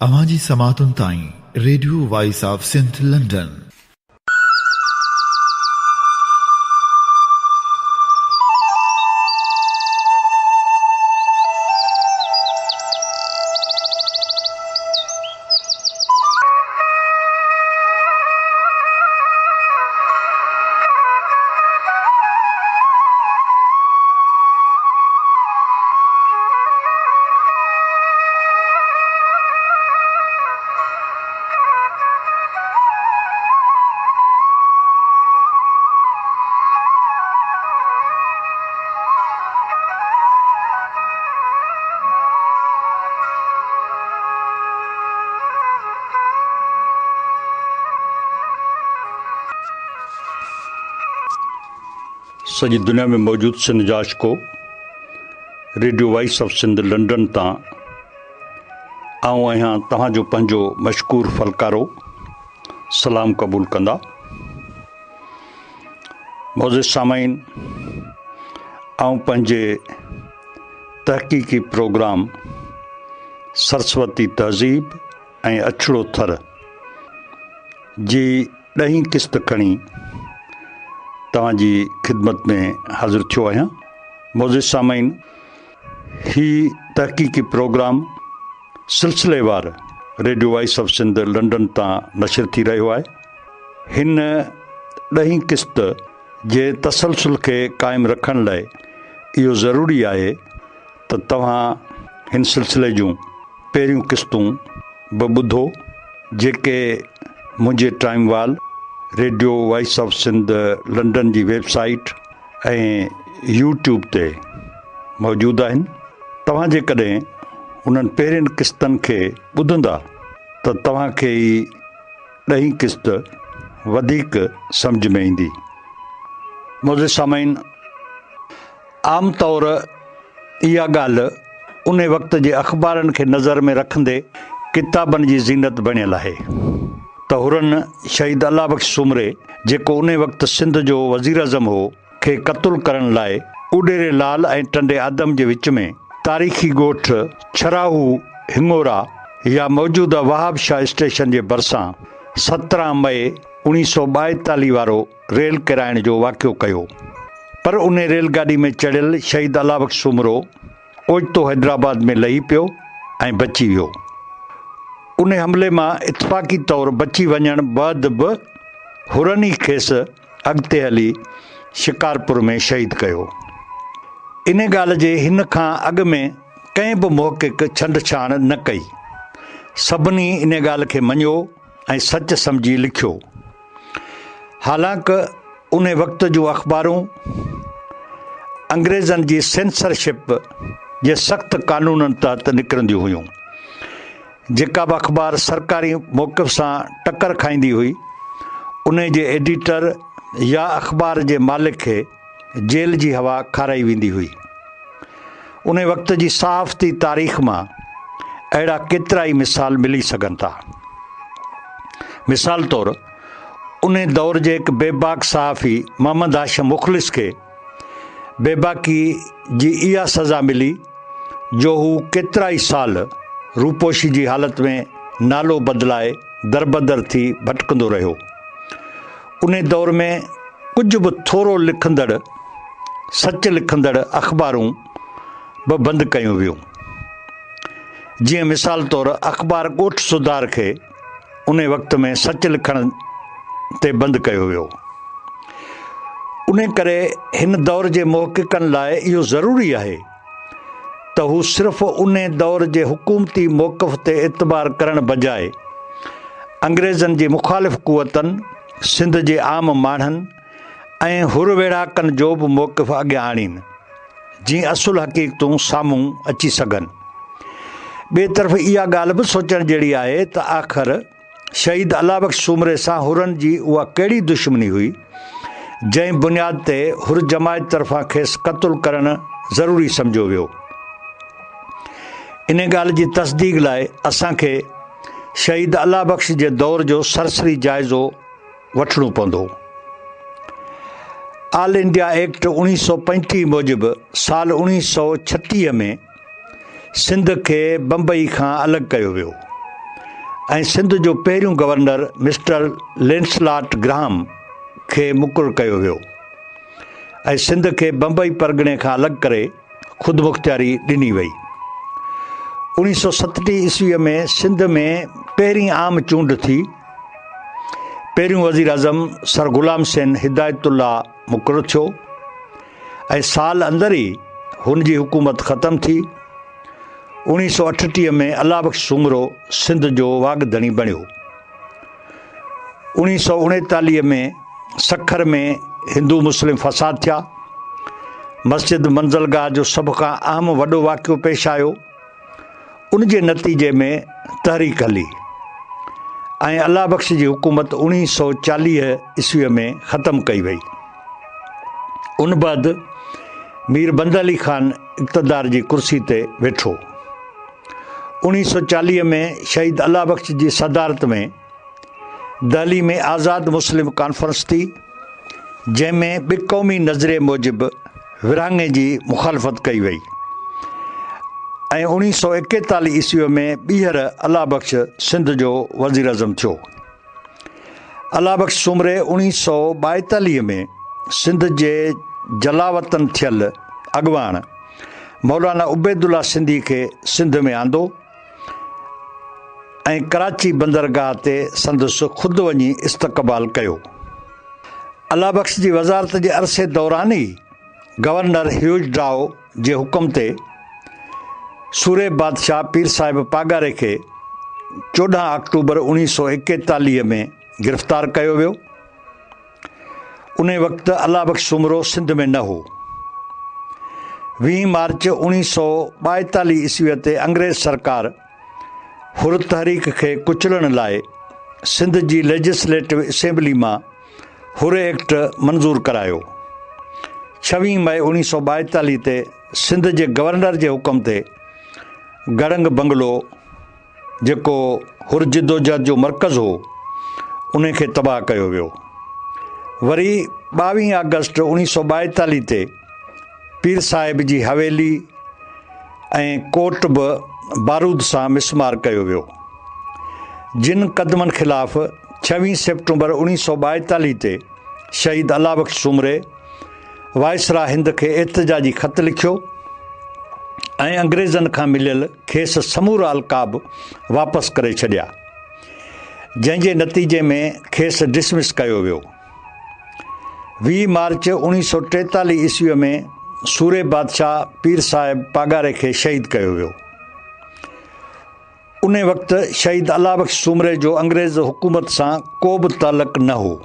اوهان جي سماعتن تائين radio voice of Sindh London. سڄي دنيا ۾ موجود سنڌ جا عاشقو radio voice of Sindh London تان آئون آهيان توهان جو پنهنجو مشڪور ڦلڪارو سلام قبول ڪندا معزز سامعين آئون پنهنجي تحقيقي پروگرام سرسوتي تهذيب ۽ اڇڙو ٿر جي ڏهين قسط کڻي توهان جي خدمت ۾ حاضر ٿيو آهيان. معزز سامعين هي تحقيقي پروگرام سلسليوار radio voice of Sindh London تان نشر ٿي رهيو آهي. هن ڏهين قسط جي تسلسل کي قائم رکڻ لاء اهو ضروري آهي ته توهان هن سلسلي جون پهريون قسطون به ٻڌو جيڪي منهنجي time wall radio voice of Sindh London جي ويب سائيٽ ۽ يوٽيوب تي موجود آهن. توهان جيڪڏهن انهن پهرين قسطن کي ٻڌندا ته توهان کي هي ڏهين قسط وڌيڪ سمجهه ۾ ايندي. معزز سامعين! عام طور اها ڳالهه انهي وقت جي اخبارن کي نظر ۾ رکندي ڪتابن جي زينت بڻيل آهي ته حرن شهيد الله بخش سومري جيڪو انهي وقت سنڌ جو وزيراعظم هو کي قتل ڪرڻ لاء اڏيري لال ۽ ٽنڊي آدم جي وچ ۾ تاريخي ڳوٺ ڇراهو هڱورا يا موجوده وهاب شاهه اسٽيشن جي ڀرسان 17 مئي 1942 وارو ريل ڪيرائڻ جو واقعو ڪيو پر انهي ريل گاڏي ۾ چڙهيل شهيد الله بخش سومرو اوچتو حيدرآباد ۾ لهي پيو ۽ بچي ويو. انهي حملي مان اتفاقي طور بچي وڃڻ بعد به حرن ئي کيس اڳتي هلي شڪارپور ۾ شهيد ڪيو. انهي ڳالهه جي هن کان اڳ ۾ ڪنهن به محقق ڇنڊڇاڻ نه ڪئي. سڀني انهي ڳالهه کي مڃيو ۽ سچ سمجهي لکيو. حالانڪ انهي وقت جون اخبارون انگريزن جي سينسرشپ جي سخت قانونن تحت نڪرنديون هيون. جيڪا به اخبار سرڪاري موقف سان ٽڪر کائيندي هئي، انهي جي ايڊيٽر يا اخبار جي مالڪ کي جيل جي هوا کارائي ويندي هئي. انهي وقت جي صحافتي تاريخ مان اهڙا ڪيترائي مثال ملي سگهن ٿا. مثال طور انهي دور جي هڪ بيباڪ صحافي محمد هاشم مخلص کي بيباڪي جي اها سزا ملي جو هو ڪيترائي سال روپوشي جي حالت ۾ نالو بدلائي دربدر ٿي ڀٽڪندو رهيو. انهي دور ۾ ڪجهه به ٿورو لکندڙ، سچ لکندڙ اخبارون به بند ڪيون ويون. جيئن مثال طور اخبار ڳوٺ سڌار کي انهي وقت ۾ سچ لکڻ تي بند ڪيو ويو. انهي ڪري هن دور جي محققن لاء اهو ضروري آهي ته هو صرف انهي دور جي حڪومتي موقف تي اعتبار ڪرڻ بجاء انگريزن جي مخالف قوتن، سنڌ جي عام ماڻهن ۽ حر ويڙهاڪن جو به موقف اڳيان آڻين، جيئن اصل حقيقتون سامهون اچي سگهن. ٻئي طرف اها ڳالهه به سوچڻ جهڙي آهي ته آخر شهيد الله بخش سومري سان حرن جي اها ڪهڙي دشمني هئي، جنهن بنياد تي حر جماعت طرفان کيس قتل ڪرڻ ضروري سمجهيو ويو. انهي ڳالهه جي تصديق لاء اسان کي شهيد الله بخش جي دور جو سرسري جائزو وٺڻو پوندو. آل انڊيا ايڪٽ 1935 موجب سال 1936 ۾ سنڌ کي بمبئي کان الڳ ڪيو ويو. ۽ سنڌ جو پهريون گورنر مسٽر لينسلاٽ گراهم کي مقرر ڪيو ويو ۽ سنڌ کي بمبئي پرڳڻي کان الڳ ڪري خودمختياري ڏني وئي. 1937 عيسويء ۾ سنڌ ۾ پهرين عام چونڊ ٿي. پهريون وزيراعظم سر غلام حسين هدايت الله مقرر ٿيو ۽ سال اندر ئي هن جي حڪومت ختم ٿي. 1938 ۾ الله بخش سومرو سنڌ جو واڳ ڌڻي بڻيو. 1939 ۾ سکر ۾ هندو مسلم فساد ٿيا. مسجد منزلگاهه جو سڀ کان اهم وڏو واقعو پيش آيو. ان جي نتيجي ۾ تحريڪ هلي ۽ الله بخش جي حڪومت 1940 عيسويء ۾ ختم ڪئي وئي. ان بعد مير بنده علي خان اقتدار جي ڪرسي تي ويٺو. 1940 ۾ شهيد الله بخش جي صدارت ۾ دهلي ۾ آزاد مسلم ڪانفرنس ٿي، جنهن ۾ ٻه قومي نظريي موجب ورهاڱي جي مخالفت ڪئي وئي ۽ 1941 عيسويء ۾ ٻيهر الله بخش سنڌ جو وزيراعظم ٿيو. الله بخش سومري 1942 ۾ سنڌ جي جلاوطن ٿيل اڳواڻ مولانا عبيدالله سنڌي کي سنڌ ۾ آندو ۽ ڪراچي بندرگاهه تي سندس خود وڃي استقبال ڪيو. الله بخش جي وزارت جي عرصي دوران ئي گورنر هيوز ڊائو جي حڪم تي سورهيه بادشاهه پير صاحب پاڳاري کي 14 آڪٽوبر 1941 ۾ گرفتار ڪيو ويو. انهي وقت الله بخش سومرو سنڌ ۾ نه هو. 20 مارچ 1942 عيسويء تي انگريز سرڪار حر تحريڪ کي ڪچلڻ لاء سنڌ جي ليجسليٽو اسيمبلي مان حر ايڪٽ منظور ڪرايو. ڇويهين مئي 1942 تي سنڌ جي گورنر جي حڪم تي گڙنگ بنگلو جيڪو حر جدوجهد جو مرڪز هو، ان کي تباهه ڪيو ويو. وري ٻاويهين آگسٽ 1942 تي پير صاحب جي حويلي ۽ ڪوٽ به بارود سان مسمار ڪيو ويو. جن قدمن خلاف ڇويهين سيپٽمبر 1942 تي شهيد الله بخش سومري وائسراء هند کي احتجاجي خط لکيو ۽ انگريزن کان مليل کيس سمورا القاب واپس ڪري ڇڏيا، جنهن جي نتيجي ۾ کيس ڊسمس ڪيو ويو. 20 مارچ 1943 عيسويء ۾ سورهيه بادشاهه پير صاحب پاڳاري کي شهيد ڪيو ويو. انهي وقت شهيد الله بخش سومري جو انگريز حڪومت سان ڪو به تعلق نه هو.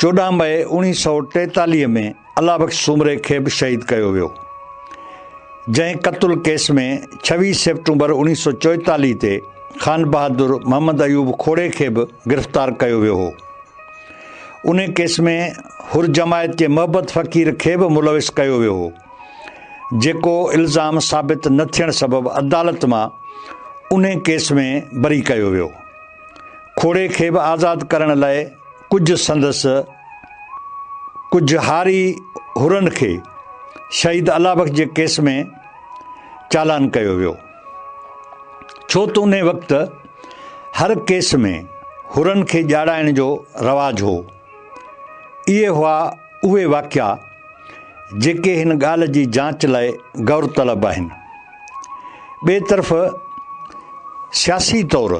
14 مئي 1943 ۾ الله بخش سومري کي به شهيد ڪيو ويو. جنهن قتل ڪيس ۾ 26 سيپٽمبر 1944 تي خان بهادر محمد ايوب کوڙي کي به گرفتار ڪيو ويو هو. انهي ڪيس ۾ حر جماعت جي محبت فقير کي به ملوث ڪيو ويو هو، جيڪو الزام ثابت نه ٿيڻ سبب عدالت مان انهي ڪيس ۾ بري ڪيو ويو. کوڙي کي به آزاد ڪرڻ لاء ڪجهه سندس ڪجهه هاري حرن کي شهيد الله بخش جي ڪيس ۾ چالان ڪيو ويو. ڇو ته انهي وقت هر ڪيس ۾ حرن کي ڄاڙائڻ جو رواج هو. اهي هئا اهي واقعا جيڪي هن ڳالهه جي جاچ لاء غور طلب آهن. ٻئي طرف سياسي طور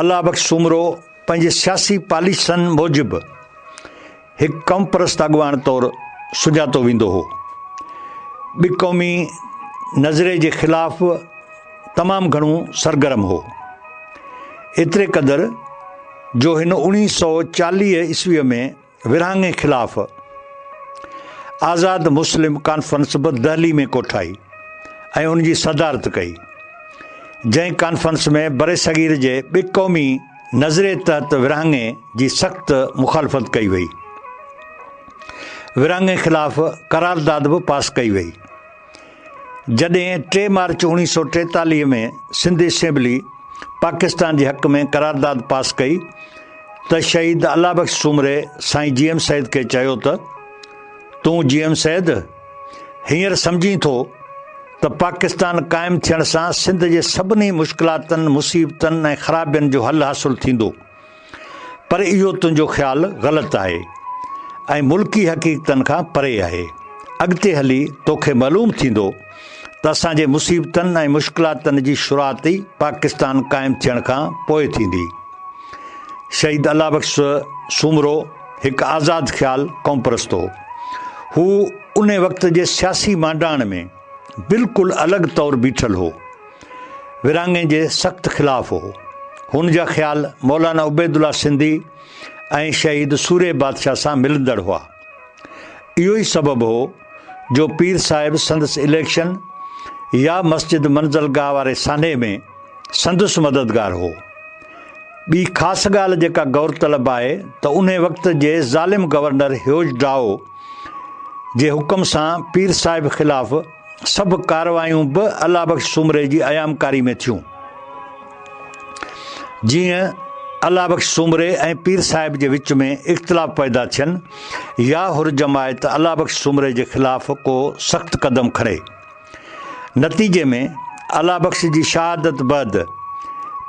الله بخش سومرو پنهنجي سياسي پاليسين موجب هڪ قومپرست اڳواڻ طور سڃاتو ويندو هو. ٻه قومي نظرئي جي خلاف تمام گهڻو سرگرم هو. ايتري قدر جو هن 1940 عيسويء ۾ ورهاڱي خلاف آزاد مسلم ڪانفرنس به دهلي ۾ ڪوٺائي ۽ ان جي صدارت ڪئي، جنهن ڪانفرنس ۾ برصغير جي ٻه قومي نظريي تحت ورهاڱي جي سخت مخالفت ڪئي وئي. ورهاڱي خلاف قرارداد به پاس ڪئي وئي. جڏهن 3 مارچ 1943 ۾ سنڌ اسيمبلي پاڪستان جي حق ۾ قرارداد پاس ڪئي ته شهيد الله بخش سومري سائين جي ايم سيد کي چيو ته تون جي ايم سيد هينئر سمجهين ٿو ته پاڪستان قائم ٿيڻ سان سنڌ جي سڀني مشڪلاتن، مصيبتن ۽ خرابين جو حل حاصل ٿيندو. پر اهو تنهنجو خيال غلط آهي ۽ ملڪي حقيقتن کان پري آهي. اڳتي هلي توکي معلوم ٿيندو ته اسان جي مصيبتن ۽ مشڪلاتن جي شروعات ئي پاڪستان قائم ٿيڻ کان پوء ٿيندي. شهيد الله بخش سومرو هڪ آزاد خيال قومپرست هو. هو ان وقت جي سياسي مانڊاڻ ۾ بلڪل الڳ طور بيٺل هو. ورهاڱي جي سخت خلاف هو. هن جا خيال مولانا عبيدالله سنڌي ۽ شهيد سورهيه بادشاهه سان ملندڙ هئا. اهو ئي سبب هو جو پير صاحب سندس اليڪشن يا مسجد منزلگاهه واري سانحي ۾ سندس مددگار هو. ٻي خاص ڳالهه جيڪا غور طلب آهي ته انهي وقت جي ظالم گورنر هيوز ڊائو جي حڪم سان پير صاحب خلاف سڀ ڪارروايون به الله بخش سومري جي ايامڪاري ۾ ٿيون. جيئن الله بخش سومري ۽ پير صاحب جي وچ ۾ اختلاف پيدا ٿين يا حر جماعت الله بخش سومري جي خلاف ڪو سخت قدم کڻي. نتيجي ۾ الله بخش جي شهادت بعد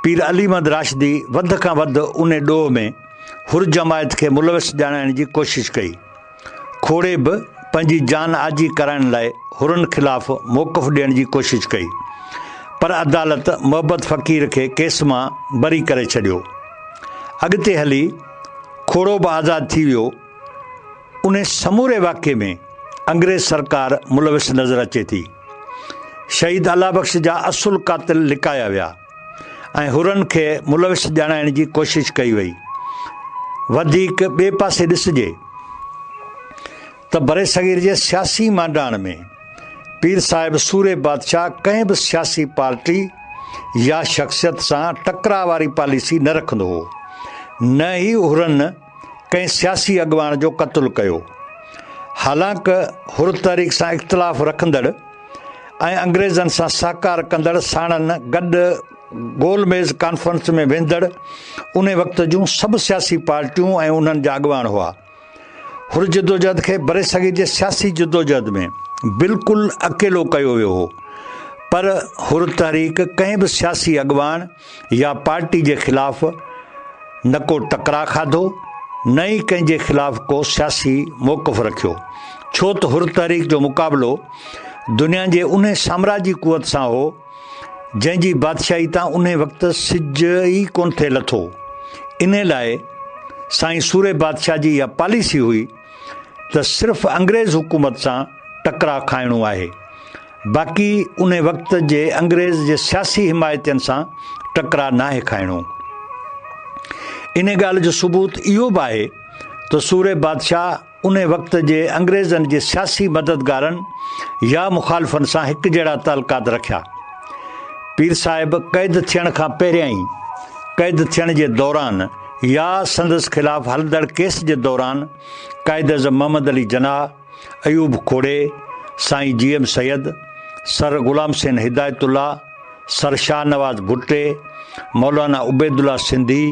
پير علي محمد راشدي وڌ کان وڌ انهي ڏوهه ۾ حر جماعت کي ملوث ڄاڻائڻ جي ڪوشش ڪئي. کوڙي به پنهنجي جان آجي ڪرائڻ لاء حرن خلاف موقف ڏيڻ جي ڪوشش ڪئي پر عدالت محبت فقير کي ڪيس مان بري ڪري ڇڏيو. اڳتي هلي کوڙو به آزاد ٿي ويو. انهي سموري واقعي ۾ انگريز سرڪار ملوث نظر اچي ٿي. شهيد الله بخش جا اصل قاتل لڪايا ويا ۽ حرن کي ملوث ڄاڻائڻ جي ڪوشش ڪئي وئي. وڌيڪ ٻئي پاسي ڏسجي ته برصغير جي سياسي مانڊاڻ ۾ پير صاحب سورهيه بادشاهه ڪنهن به سياسي پارٽي يا شخصيت سان ٽڪراء واري پاليسي نه رکندو هو، نه ئي حرن ڪنهن سياسي اڳواڻ جو قتل ڪيو. حالانڪ حر تحريڪ سان اختلاف رکندڙ ۽ انگريزن سان سهڪار ڪندڙ ساڻن گڏ گول ميز ڪانفرنس ۾ ويهندڙ انهي وقت جون سڀ سياسي پارٽيون ۽ انهن جا اڳواڻ هئا. حر جدوجهد کي برصغير جي سياسي جدوجهد ۾ بلڪل اڪيلو ڪيو ويو هو پر حر تحريڪ ڪنهن به سياسي اڳواڻ يا پارٽي جي خلاف نه ڪو ٽڪراء کاڌو نه ئي ڪنهن جي خلاف ڪو سياسي موقف رکيو ڇو ته حر تحريڪ جو مقابلو دنيا جي انهي سامراجي قوت سان هو جنهن جي بادشاهي تان انهي وقت سج ئي ڪونه ٿي لٿو. انهي لاء سائين سورهيه بادشاهه جي اها پاليسي هئي ته صرف انگريز حڪومت سان ٽڪراء کائڻو آهي، باقي انهي وقت جي انگريز جي سياسي حمايتين سان ٽڪراء ناهي کائڻو. انهي ڳالهه جو ثبوت اهو به آهي ته سورهيه بادشاهه انهي وقت جي انگريزن جي سياسي مددگارن يا مخالفن سان هڪجهڙا تعلقات رکيا. پير صاحب قيد ٿيڻ کان پهريائين، قيد ٿيڻ جي دوران يا سندس خلاف هلندڙ ڪيس جي دوران قائداعظم محمد علي جناح، ايوب کوڙي، سائين جي ايم سيد، سر غلام حسين هدايت الله، سر شاهنواز ڀٽي، مولانا عبيدالله سنڌي،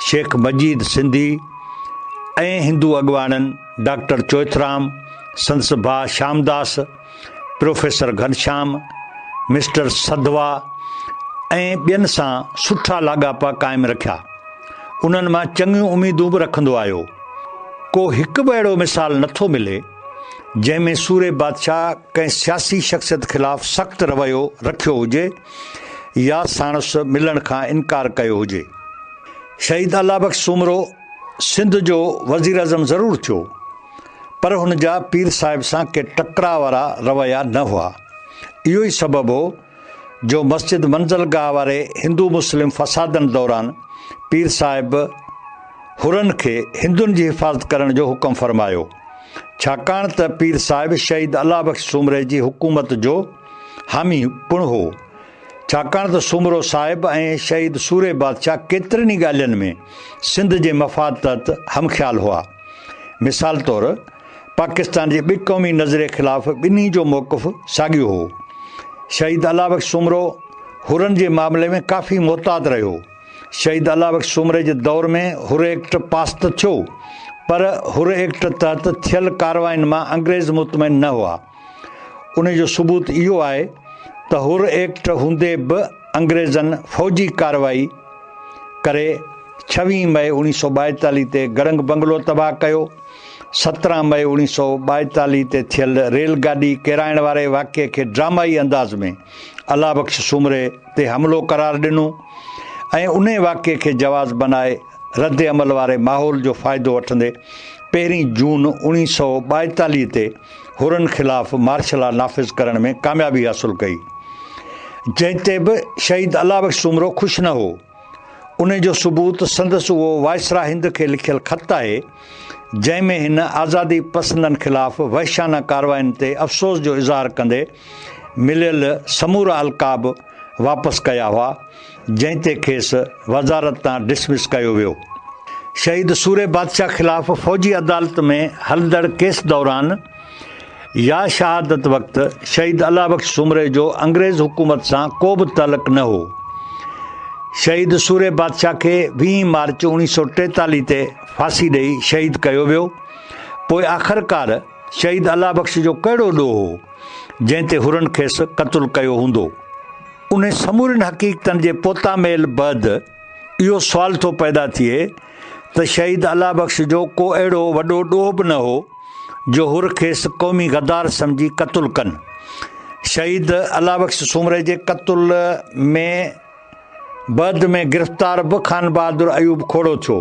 شيخ مجيد سنڌي ۽ هندو اڳواڻن ڊاڪٽر چوئٿرام، سندس ڀاء شامداس، پروفيسر گهنشام، مسٽر سڌوا ۽ ٻين سان سٺا لاڳاپا قائم رکيا. انهن مان چڱيون اميدون به رکندو آيو. ڪو هڪ به اهڙو مثال نٿو ملي، جنهن ۾ سورهيه بادشاهه ڪنهن سياسي شخصيت خلاف سخت رويو رکيو هجي يا ساڻس ملڻ کان انڪار ڪيو هجي. شهيد الله بخش سومرو سنڌ جو وزيراعظم ضرور ٿيو پر هن جا پير صاحب سان ڪي ٽڪراء وارا رويا نه هئا. اهو ئي سبب هو جو مسجد منزل گاهه واري هندو مسلم فسادن دوران پير صاحب حرن کي هندن جي حفاظت ڪرڻ جو حڪم فرمايو، ڇاڪاڻ ته پير صاحب شهيد الله بخش سومري جي حڪومت جو حامي پڻ هو، ڇاڪاڻ ته سومرو صاحب ۽ شهيد سورهيه بادشاهه ڪيترين ئي ڳالهين ۾ سنڌ جي مفاد تحت هم خيال هئا. مثال طور پاڪستان جي ٻه قومي نظريي خلاف ٻنهي جو موقف ساڳيو هو. شهيد الله بخش سومرو حرن جي معاملي ۾ ڪافي محتاط رهيو. شهيد الله بخش سومري جي دور ۾ حر ايڪٽ پاس ته ٿيو پر حر ايڪٽ تحت ٿيل ڪاررواين مان انگريز مطمئن نه هئا. ان جو ثبوت اهو آهي ته حر ايڪٽ هوندي به انگريزن فوجي ڪارروائي ڪري ڇويهين مئي اوڻيهه سو ٻائيتاليهه تي گڙنگ بنگلو تباهه ڪيو. 17 مئي اوڻيهه سو ٻائيتاليهه تي ٿيل ريل گاڏي ڪيرائڻ واري واقعي کي ڊرامائي انداز ۾ الله بخش سومري تي حملو قرار ڏنو ۽ انهي واقعي کي جواز بنائي رد عمل واري ماحول جو فائدو وٺندي پهرين جون 1942 تي حرن خلاف مارشلا نافذ ڪرڻ ۾ ڪاميابي حاصل ڪئي، جنهن تي به شهيد الله بخش سومرو خوش نه هو. ان جو ثبوت سندس اهو وائسرا هند کي لکيل خط آهي، جنهن ۾ هن آزادي پسندن خلاف وحشيانه ڪاررواين تي افسوس جو اظهار ڪندي مليل سمورا القاب واپس ڪيا هئا، جنهن تي کيس وزارت تان ڊسمس ڪيو ويو. شهيد سورهيه بادشاهه خلاف فوجي عدالت ۾ هلندڙ ڪيس دوران يا شهادت وقت شهيد الله بخش سومري جو انگريز حڪومت سان ڪو به تعلق نه هو. شهيد سورهيه بادشاهه کي ويهين مارچ 1943 تي ڦاسي ڏئي شهيد ڪيو ويو. پوء آخرڪار شهيد الله بخش جو ڪهڙو ڏوهه هو، جنهن تي حرن کيس قتل ڪيو هوندو؟ انهن سمورين حقيقتن جي پوتاميل بعد اهو سوال ٿو پيدا ٿئي ته شهيد الله بخش جو ڪو اهڙو وڏو ڏوهه به نه هو جو حر کيس قومي غدار سمجهي قتل ڪن. شهيد الله بخش سومري جي قتل ۾ بعد ۾ گرفتار به خانبهادر ايوب کوڙو ٿيو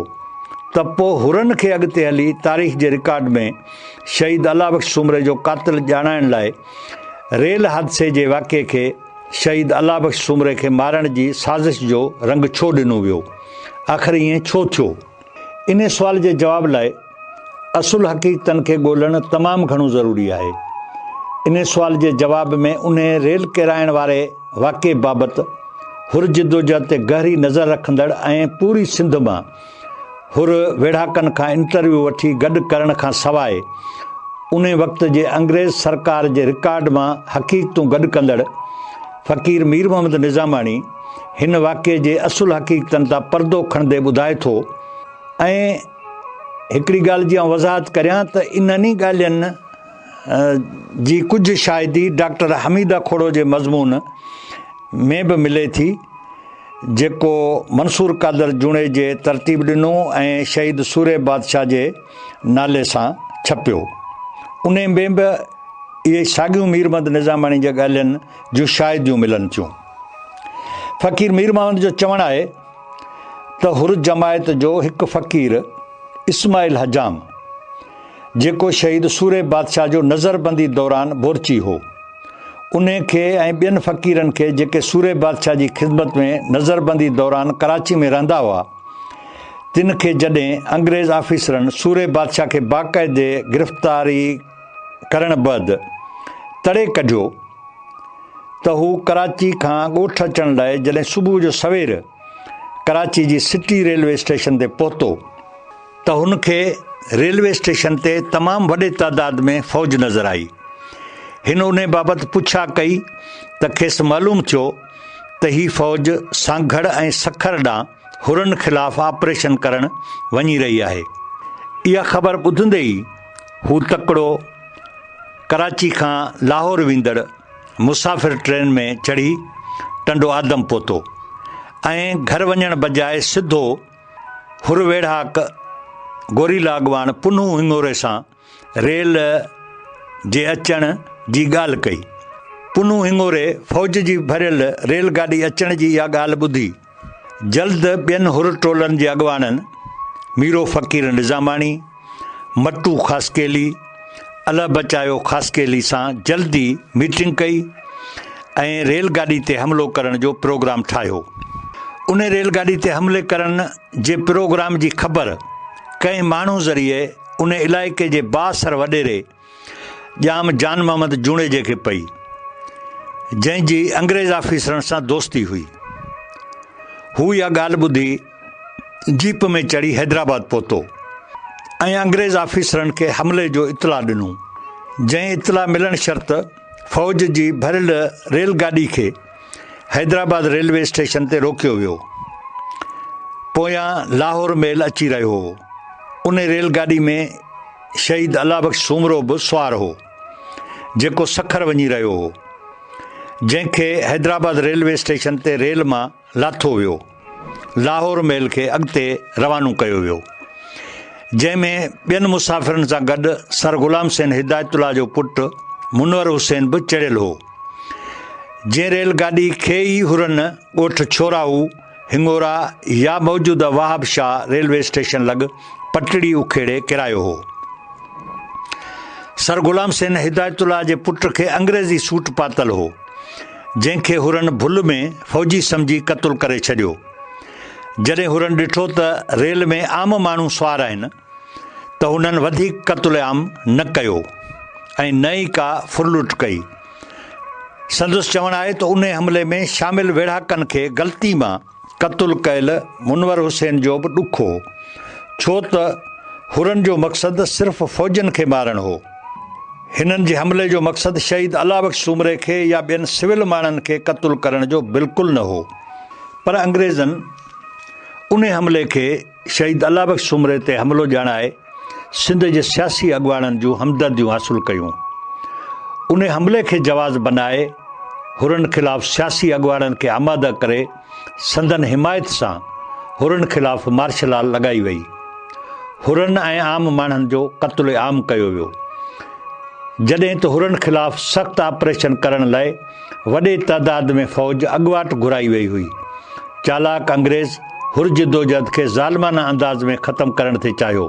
ته پوء حرن کي اڳتي هلي تاريخ جي رڪارڊ ۾ شهيد الله بخش سومري جو قاتل ڄاڻائڻ لاء ريل حادثي جي واقعي کي شهيد الله بخش سومري کي مارڻ جي سازش جو رنگ ڇو ڏنو ويو؟ آخر ائين ڇو ٿيو؟ انهي سوال جي جواب لاء اصل حقيقتن کي ڳولڻ تمام گهڻو ضروري آهي. انهي سوال جي جواب ۾ انهي ريل ڪيرائڻ واري واقعي بابت حر جدوجهد تي گهري نظر رکندڙ ۽ پوري سنڌ مان حر ويڙهاڪن کان انٽرويو وٺي گڏ ڪرڻ کان سواء انهي وقت جي انگريز سرڪار جي رڪارڊ مان حقيقتون گڏ ڪندڙ فقير مير محمد نظاماڻي هن واقعي جي اصل حقيقتن تان پردو کڻندي ٻڌائي ٿو ۽ هڪڙي ڳالهه جي آئون وضاحت ڪريان ته انهن ئي ڳالهين جي ڪجهه شاهدي ڊاڪٽر حميده کوڙو جي مضمون ۾ به ملي ٿي. جيڪو منصور قادر جوڻيجي ترتيب ڏنو ۽ شهيد سورهيه بادشاهه جي نالي سان ڇپيو. انهي ۾ به اهي ساڳيون مير محمد نظاماڻي جي ڳالهين جون شاهديون ملن ٿيون. فقير مير محمد جو چوڻ آهي ته حر جماعت جو هڪ فقير اسماعيل حجام جيڪو شهيد سورهيه بادشاهه جو نظربندي دوران بورچي هو. انهي کي ۽ ٻين فقيرن کي جيڪي سورهيه بادشاهه جي خدمت ۾ نظربندي دوران ڪراچي ۾ رهندا هئا، تن کي جڏهن انگريز آفيسرن سورهيه بادشاهه کي باقاعدي گرفتاري ڪرڻ بعد تڙي ڪڍيو ته هو ڪراچي کان ڳوٺ اچڻ لاء جڏهن صبح جو سوير ڪراچي جي سٽي ريلوي اسٽيشن تي پهتو ته هن کي ريلوي اسٽيشن تي تمام وڏي تعداد ۾ فوج نظر آئي. هن انهي بابت پڇا ڪئي ته کيس معلوم ٿيو ته هي فوج سانگهڙ ۽ سکر ڏانهن حرن خلاف آپريشن ڪرڻ وڃي رهي آهي. اها خبر ٻڌندي ئي هو تڪڙو ڪراچي کان لاهور ويندڙ مسافر ٽرين ۾ چڙهي ٽنڊو آدم پهتو ۽ گهر وڃڻ بجاء سڌو حر ويڙهاڪ گوريلا اڳواڻ پنهون هڱوري سان ريل جي اچڻ جي ڳالهه ڪئي. پنهون هڱوري فوج جي ڀريل ريل گاڏي اچڻ جي اها ڳالهه ٻڌي جلد ٻين حر ٽولن جي اڳواڻن ميرو فقير نظاماڻي، مٽو خاصخيلي، الهه بچايو خاصخيلي سان جلدي ميٽنگ ڪئي ۽ ريل گاڏي تي حملو ڪرڻ جو پروگرام ٺاهيو. ان ريل گاڏي تي حملي ڪرڻ جي پروگرام جي خبر ڪنهن ماڻهو ذريعي ان علائقي جي بااثر وڏيري ڄام جان محمد جوڻيجي کي پئي، جنهن جي انگريز آفيسرن سان دوستي هئي. هو اها ڳالهه ٻڌي جيپ ۾ چڙهي حيدرآباد پهتو ۽ انگريز آفيسرن کي حملي جو اطلاع ڏنو، جنهن اطلاع ملڻ شرط فوج جي ڀريل ريل گاڏي کي حيدرآباد ريلوي اسٽيشن تي روڪيو ويو. پويان لاهور ميل اچي رهيو هو. ان ريل گاڏي ۾ شهيد الله بخش سومرو به سوار هو، جيڪو سکر وڃي رهيو هو. جنهن کي حيدرآباد ريلوي اسٽيشن تي ريل مان لاٿو ويو. لاهور ميل کي اڳتي روانو ڪيو ويو، جنهن ۾ ٻين مسافرن سان گڏ سر غلام حسين هدايت الله جو پٽ منور حسين به چڙهيل هو. جنهن ريل گاڏي کي ئي حرن ڳوٺ ڇوراهو، هڱورا يا موجوده وهاب شاهه ريلوي اسٽيشن لڳ پٽڙي اکيڙي ڪيرايو هو. سر غلام حسين هدايت الله جي پٽ کي انگريزي سوٽ پاتل هو، جنهن کي حرن ڀل ۾ فوجي سمجهي قتل ڪري ڇڏيو. جڏهن حرن ڏٺو ته ريل ۾ عام ماڻهو سوار آهن ته هنن وڌيڪ قتل عام نه ڪيو ۽ نه ئي ڪا ڦرلٽ ڪئي. سندس چوڻ آهي ته انهي حملي ۾ شامل ويڙهاڪن کي غلطي مان قتل ڪيل منور حسين جو به ڏک هو، ڇو ته حرن جو مقصد صرف فوجين کي مارڻ هو. هنن جي حملي جو مقصد شهيد الله بخش سومري کي يا ٻين سول ماڻهن کي قتل ڪرڻ جو بلڪل نه هو. پر انگريزن انهي حملي کي شهيد الله بخش سومري تي حملو ڄاڻائي سنڌ جي سياسي اڳواڻن جون همدرديون حاصل ڪيون. انهي حملي کي جواز بنائي حرن خلاف سياسي اڳواڻن کي آماده ڪري سندن حمايت سان حرن خلاف مارشل لا لڳائي وئي. حرن ۽ عام ماڻهن جو قتل عام ڪيو ويو. جڏهن ته حرن خلاف سخت آپريشن ڪرڻ لاء وڏي تعداد ۾ فوج اڳواٽ گهرائي وئي هئي. چالاڪ انگريز حر جدوجهد کي ظالمانه انداز ۾ ختم ڪرڻ ٿي چاهيو.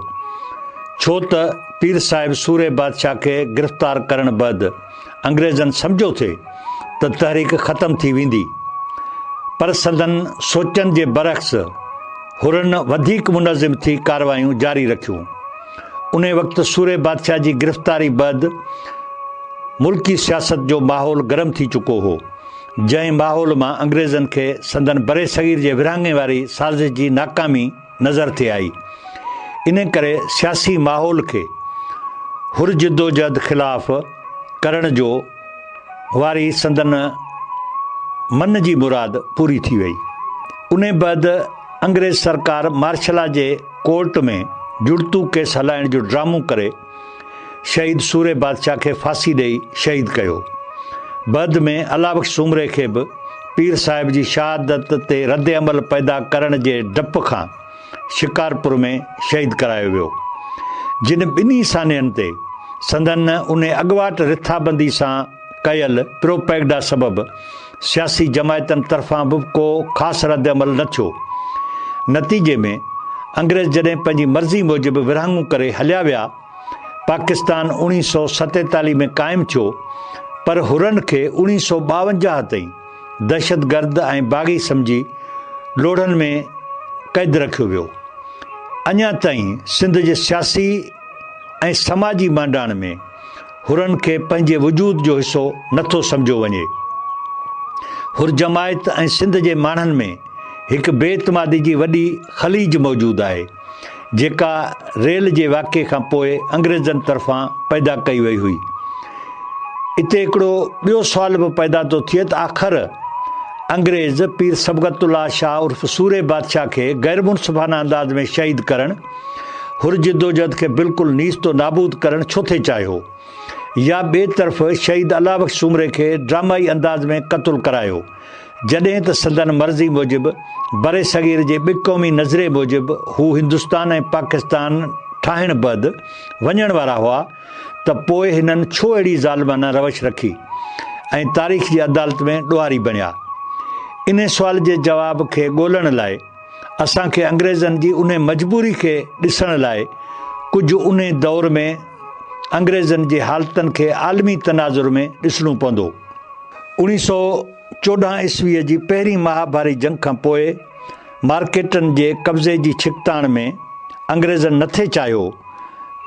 ڇو ته پير صاحب سورهيه بادشاهه کي گرفتار ڪرڻ بعد انگريزن سمجهيو ٿي ته تحريڪ ختم ٿي ويندي. پر سندن سوچن جي برعڪس حرن وڌيڪ منظم ٿي ڪارروايون جاري رکيون. انهي وقت سورهيه بادشاهه جي گرفتاري بعد ملڪي سياست جو ماحول گرم ٿي چڪو هو، جنهن ماحول مان انگريزن کي سندن برصغير جي ورهاڱي واري سازش جي ناڪامي نظر ٿي آئي. انهي ڪري سياسي ماحول کي حر جدوجهد خلاف ڪرڻ جو واري سندن من جي مراد پوري ٿي وئي. انهي بعد انگريز سرڪار مارشلا جي ڪورٽ ۾ جڙتو ڪيس هلائڻ جو ڊرامو ڪري شهيد سورهيه بادشاهه کي ڦاسي ڏيئي شهيد ڪيو. بعد ۾ الله بخش سومري کي به پير صاحب جي شهادت تي رد عمل پيدا ڪرڻ جي ڊپ کان شڪارپور ۾ شهيد ڪرايو ويو. جن ٻنهي سانحن تي سندن انهي اڳواٽ رٿابندي سان ڪيل پروپيگڊا سبب سياسي جماعتن طرفان به ڪو خاص رد عمل نه ٿيو. نتيجي ۾ انگريز جڏهن پنهنجي مرضي موجب ورهاڱو ڪري هليا ويا، پاڪستان 1947 ۾ قائم ٿيو پر حرن کي 1952 تائين دهشتگرد ۽ باغي سمجهي لوڙهن ۾ قيد رکيو ويو. اڃا تائين سنڌ جي سياسي ۽ سماجي مانڊاڻ ۾ حرن کي پنهنجي وجود جو حصو نٿو سمجهيو وڃي. حر جماعت ۽ سنڌ جي ماڻهن ۾ هڪ بي اعتمادي جي وڏي خليج موجود آهي، جيڪا ريل جي واقعي کان پوء انگريزن طرفان پيدا ڪئي وئي هئي. اتي هڪڙو ٻيو سوال به پيدا ٿو ٿئي ته آخر انگريز پير صبغت الله شاهه عرف سورهيه بادشاهه کي غير منصفانه انداز ۾ شهيد ڪرڻ، حر جدوجهد کي بلڪل نيست و نابود ڪرڻ ڇو ٿي چاهيو؟ يا ٻئي طرف شهيد الله بخش سومري کي ڊرامائي انداز ۾ قتل ڪرايو، جڏهن ته سندن مرضي موجب برصغير جي ٻه قومي نظريي موجب هو هندستان ۽ پاڪستان ٺاهڻ بعد وڃڻ وارا هئا ته پوء هنن ڇو اهڙي ظالمانه روش رکي ۽ تاريخ جي عدالت ۾ ڏوهاري بڻيا؟ انهي سوال جي جواب کي ڳولڻ لاء اسان کي انگريزن جي انهي مجبوري کي ڏسڻ لاء ڪجهه انهي دور ۾ انگريزن جي حالتن کي عالمي تناظر ۾ ڏسڻو پوندو. 1914 عيسويء جي پهرين مهاڀاري جنگ کان پوء مارڪيٽن جي قبضي جي ڇڪتاڻ ۾ انگريزن نٿي چاهيو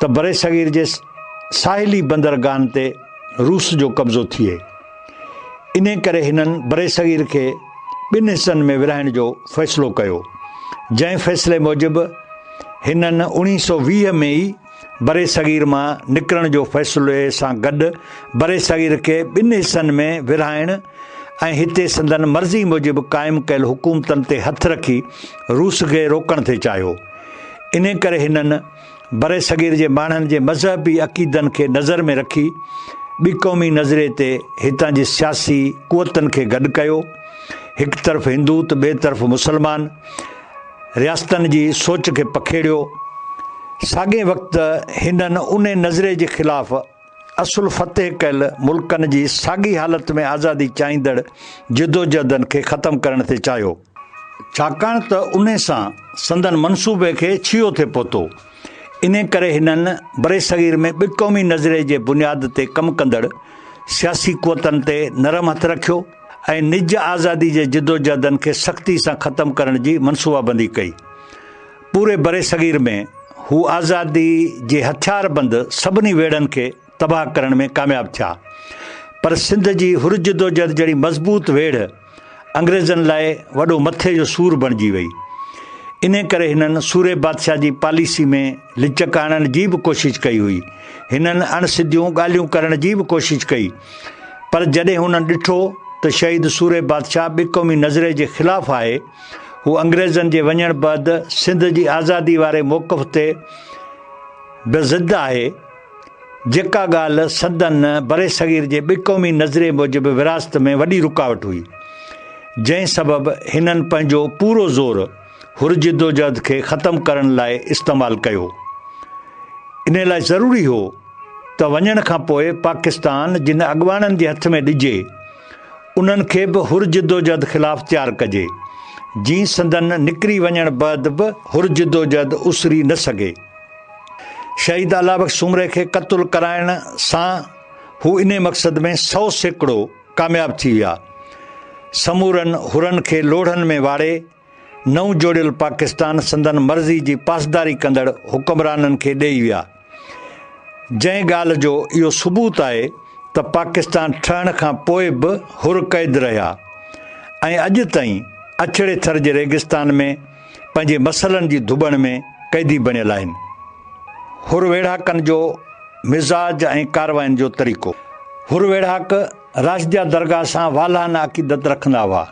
ته برصغير جي ساحلي بندرگاهن تي روس جو قبضو ٿئي. انهي ڪري هنن برصغير کي ٻن حصن ۾ ورهائڻ جو فيصلو ڪيو، جنهن فيصلي موجب هنن 1920 ۾ ئي برصغير مان نڪرڻ جو فيصلي سان گڏ برصغير کي ٻن حصن ۾ ورهائڻ ۽ هتي سندن مرضي موجب قائم ڪيل حڪومتن تي هٿ رکي روس کي روڪڻ ٿي چاهيو. انهي ڪري هنن برصغير جي ماڻهن جي مذهبي عقيدن کي نظر ۾ رکي ٻه قومي نظريي تي هتان جي سياسي قوتن کي گڏ ڪيو. هڪ طرف هندو ته ٻئي طرف مسلمان رياستن جي سوچ کي پکيڙيو. ساڳئي وقت هنن انهي نظريي جي خلاف اصل فتح ڪيل ملڪن جي ساڳي حالت ۾ آزادي چاهيندڙ جدوجهدن کي ختم ڪرڻ ٿي چاهيو. ڇاڪاڻ ته انهي سان سندن منصوبي کي ڇيهو ٿي پهتو. انهي ڪري هنن برصغير ۾ ٻه قومي نظريي جي بنياد تي ڪم ڪندڙ سياسي قوتن تي نرم هٿ رکيو ۽ نج آزادي جي جدوجهدن کي سختي سان ختم ڪرڻ جي منصوبابندي ڪئي. پوري برصغير ۾ هو آزادي جي هٿياربند سڀني ويڙهن کي تباهه ڪرڻ ۾ ڪامياب ٿيا پر سنڌ جي حر جدوجهد جهڙي مضبوط ويڙهه انگريزن لاء وڏو مٿي جو سور بڻجي وئي. انهي ڪري هنن سورهيه بادشاهه جي پاليسي ۾ لچڪ آڻڻ جي به ڪوشش ڪئي هئي. هنن اڻ سڌيون ڳالهيون ڪرڻ جي به ڪوشش ڪئي پر جڏهن هنن ڏٺو ته شهيد سورهيه بادشاهه ٻه قومي نظرئي جي خلاف آهي، هو انگريزن جي وڃڻ بعد سنڌ جي آزادي واري موقف تي به ضد آهي، جيڪا ڳالهه سندن برصغير جي ٻه قومي نظريي موجب ورهاست ۾ وڏي رڪاوٽ هئي، جنهن سبب هنن پنهنجو پورو زور حر جدوجهد کي ختم ڪرڻ لاء استعمال ڪيو. انهي لاء ضروري هو ته وڃڻ کان پوء پاڪستان جن اڳواڻن جي هٿ ۾ ڏجي، انهن کي به حر جدوجهد خلاف تيار ڪجي، جيئن سندن نڪري وڃڻ بعد به حر جدوجهد اسري نه سگهي. شهيد الله بخش سومري کي قتل ڪرائڻ سان هو انهي مقصد ۾ 100% ڪامياب ٿي ويا. سمورن حرن کي لوڙهن ۾ واڙي، نئون جوڙيل پاڪستان سندن مرضي جي پاسداري ڪندڙ حڪمرانن کي ڏيئي ويا. جنهن ڳالهه جو اهو ثبوت آهي ته پاڪستان ٺهڻ کان پوء به حر قيد رهيا ۽ اڄ تائين اڇڙي ٿر جي ريگستان ۾ پنهنجي مسئلن جي ڌٻڻ ۾ قيدي بڻيل آهن. حر ويڙهاڪن جو مزاج ۽ ڪارواين جو طريقو. حر ويڙهاڪ راشديه درگاهه سان والهانه عقيدت رکندا هئا.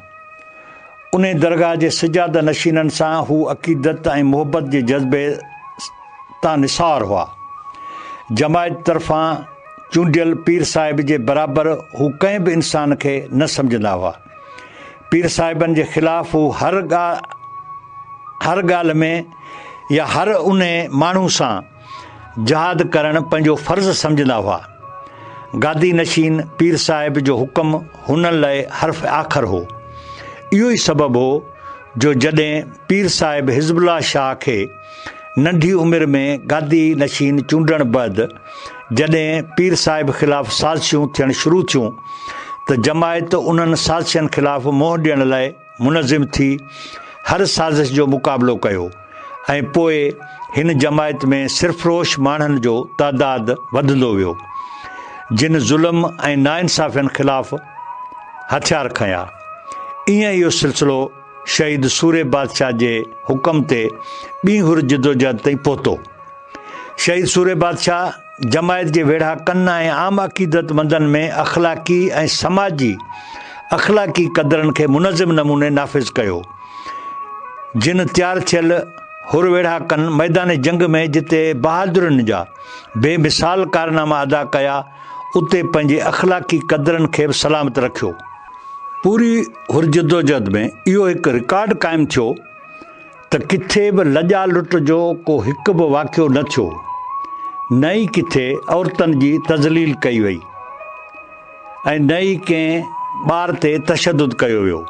انهي درگاهه جي سجاده نشينن سان هو عقيدت ۽ محبت جي جذبي تان نثار هئا. جماعت طرفان چونڊيل پير صاحب جي برابر هو ڪنهن به انسان کي نه سمجهندا هئا. پير صاحبن جي خلاف هو هر هر ڳالهه ۾ يا هر انهي ماڻهو سان جهاد ڪرڻ پنهنجو فرض سمجهندا هئا. گادي نشين پير صاحب جو حڪم هنن لاء حرف آخر هو. اهو ئي سبب هو جو جڏهن پير صاحب حزب الله شاهه کي ننڍي عمر ۾ گادي نشين چونڊڻ بعد جڏهن پير صاحب خلاف سازشون ٿيڻ شروع ٿيون ته جماعت انهن سازشن خلاف منهن ڏيڻ لاء منظم ٿي هر سازش جو مقابلو ڪيو ۽ پوء هن جماعت ۾ سرفروش ماڻهن جو تعداد وڌندو ويو، جن ظلم ۽ ناانصافين خلاف هٿيار کنيا. ايئن اهو سلسلو شهيد سورهيه بادشاهه جي حڪم تي ٻي حر جدوجهد تائين پهتو. شهيد سورهيه بادشاهه جماعت جي ويڙهاڪن ۽ عام عقيدتمندن ۾ اخلاقي ۽ سماجي اخلاقي قدرن کي منظم نموني نافذ ڪيو. جن تيار ٿيل حر ويڙهاڪن ميدان جنگ ۾ جتي بهادرين جا بي مثال ڪارناما ادا ڪيا، اتي پنهنجي اخلاقي قدرن کي به سلامت رکيو. پوري حر جدوجهد ۾ اهو هڪ رڪارڊ قائم ٿيو ته ڪٿي به لڄا لٽ جو ڪو هڪ به واقعو نه ٿيو، نه ئي ڪٿي عورتن جي تذليل ڪئي وئي ۽ نه ئي ڪنهن ٻار تي تشدد ڪيو ويو.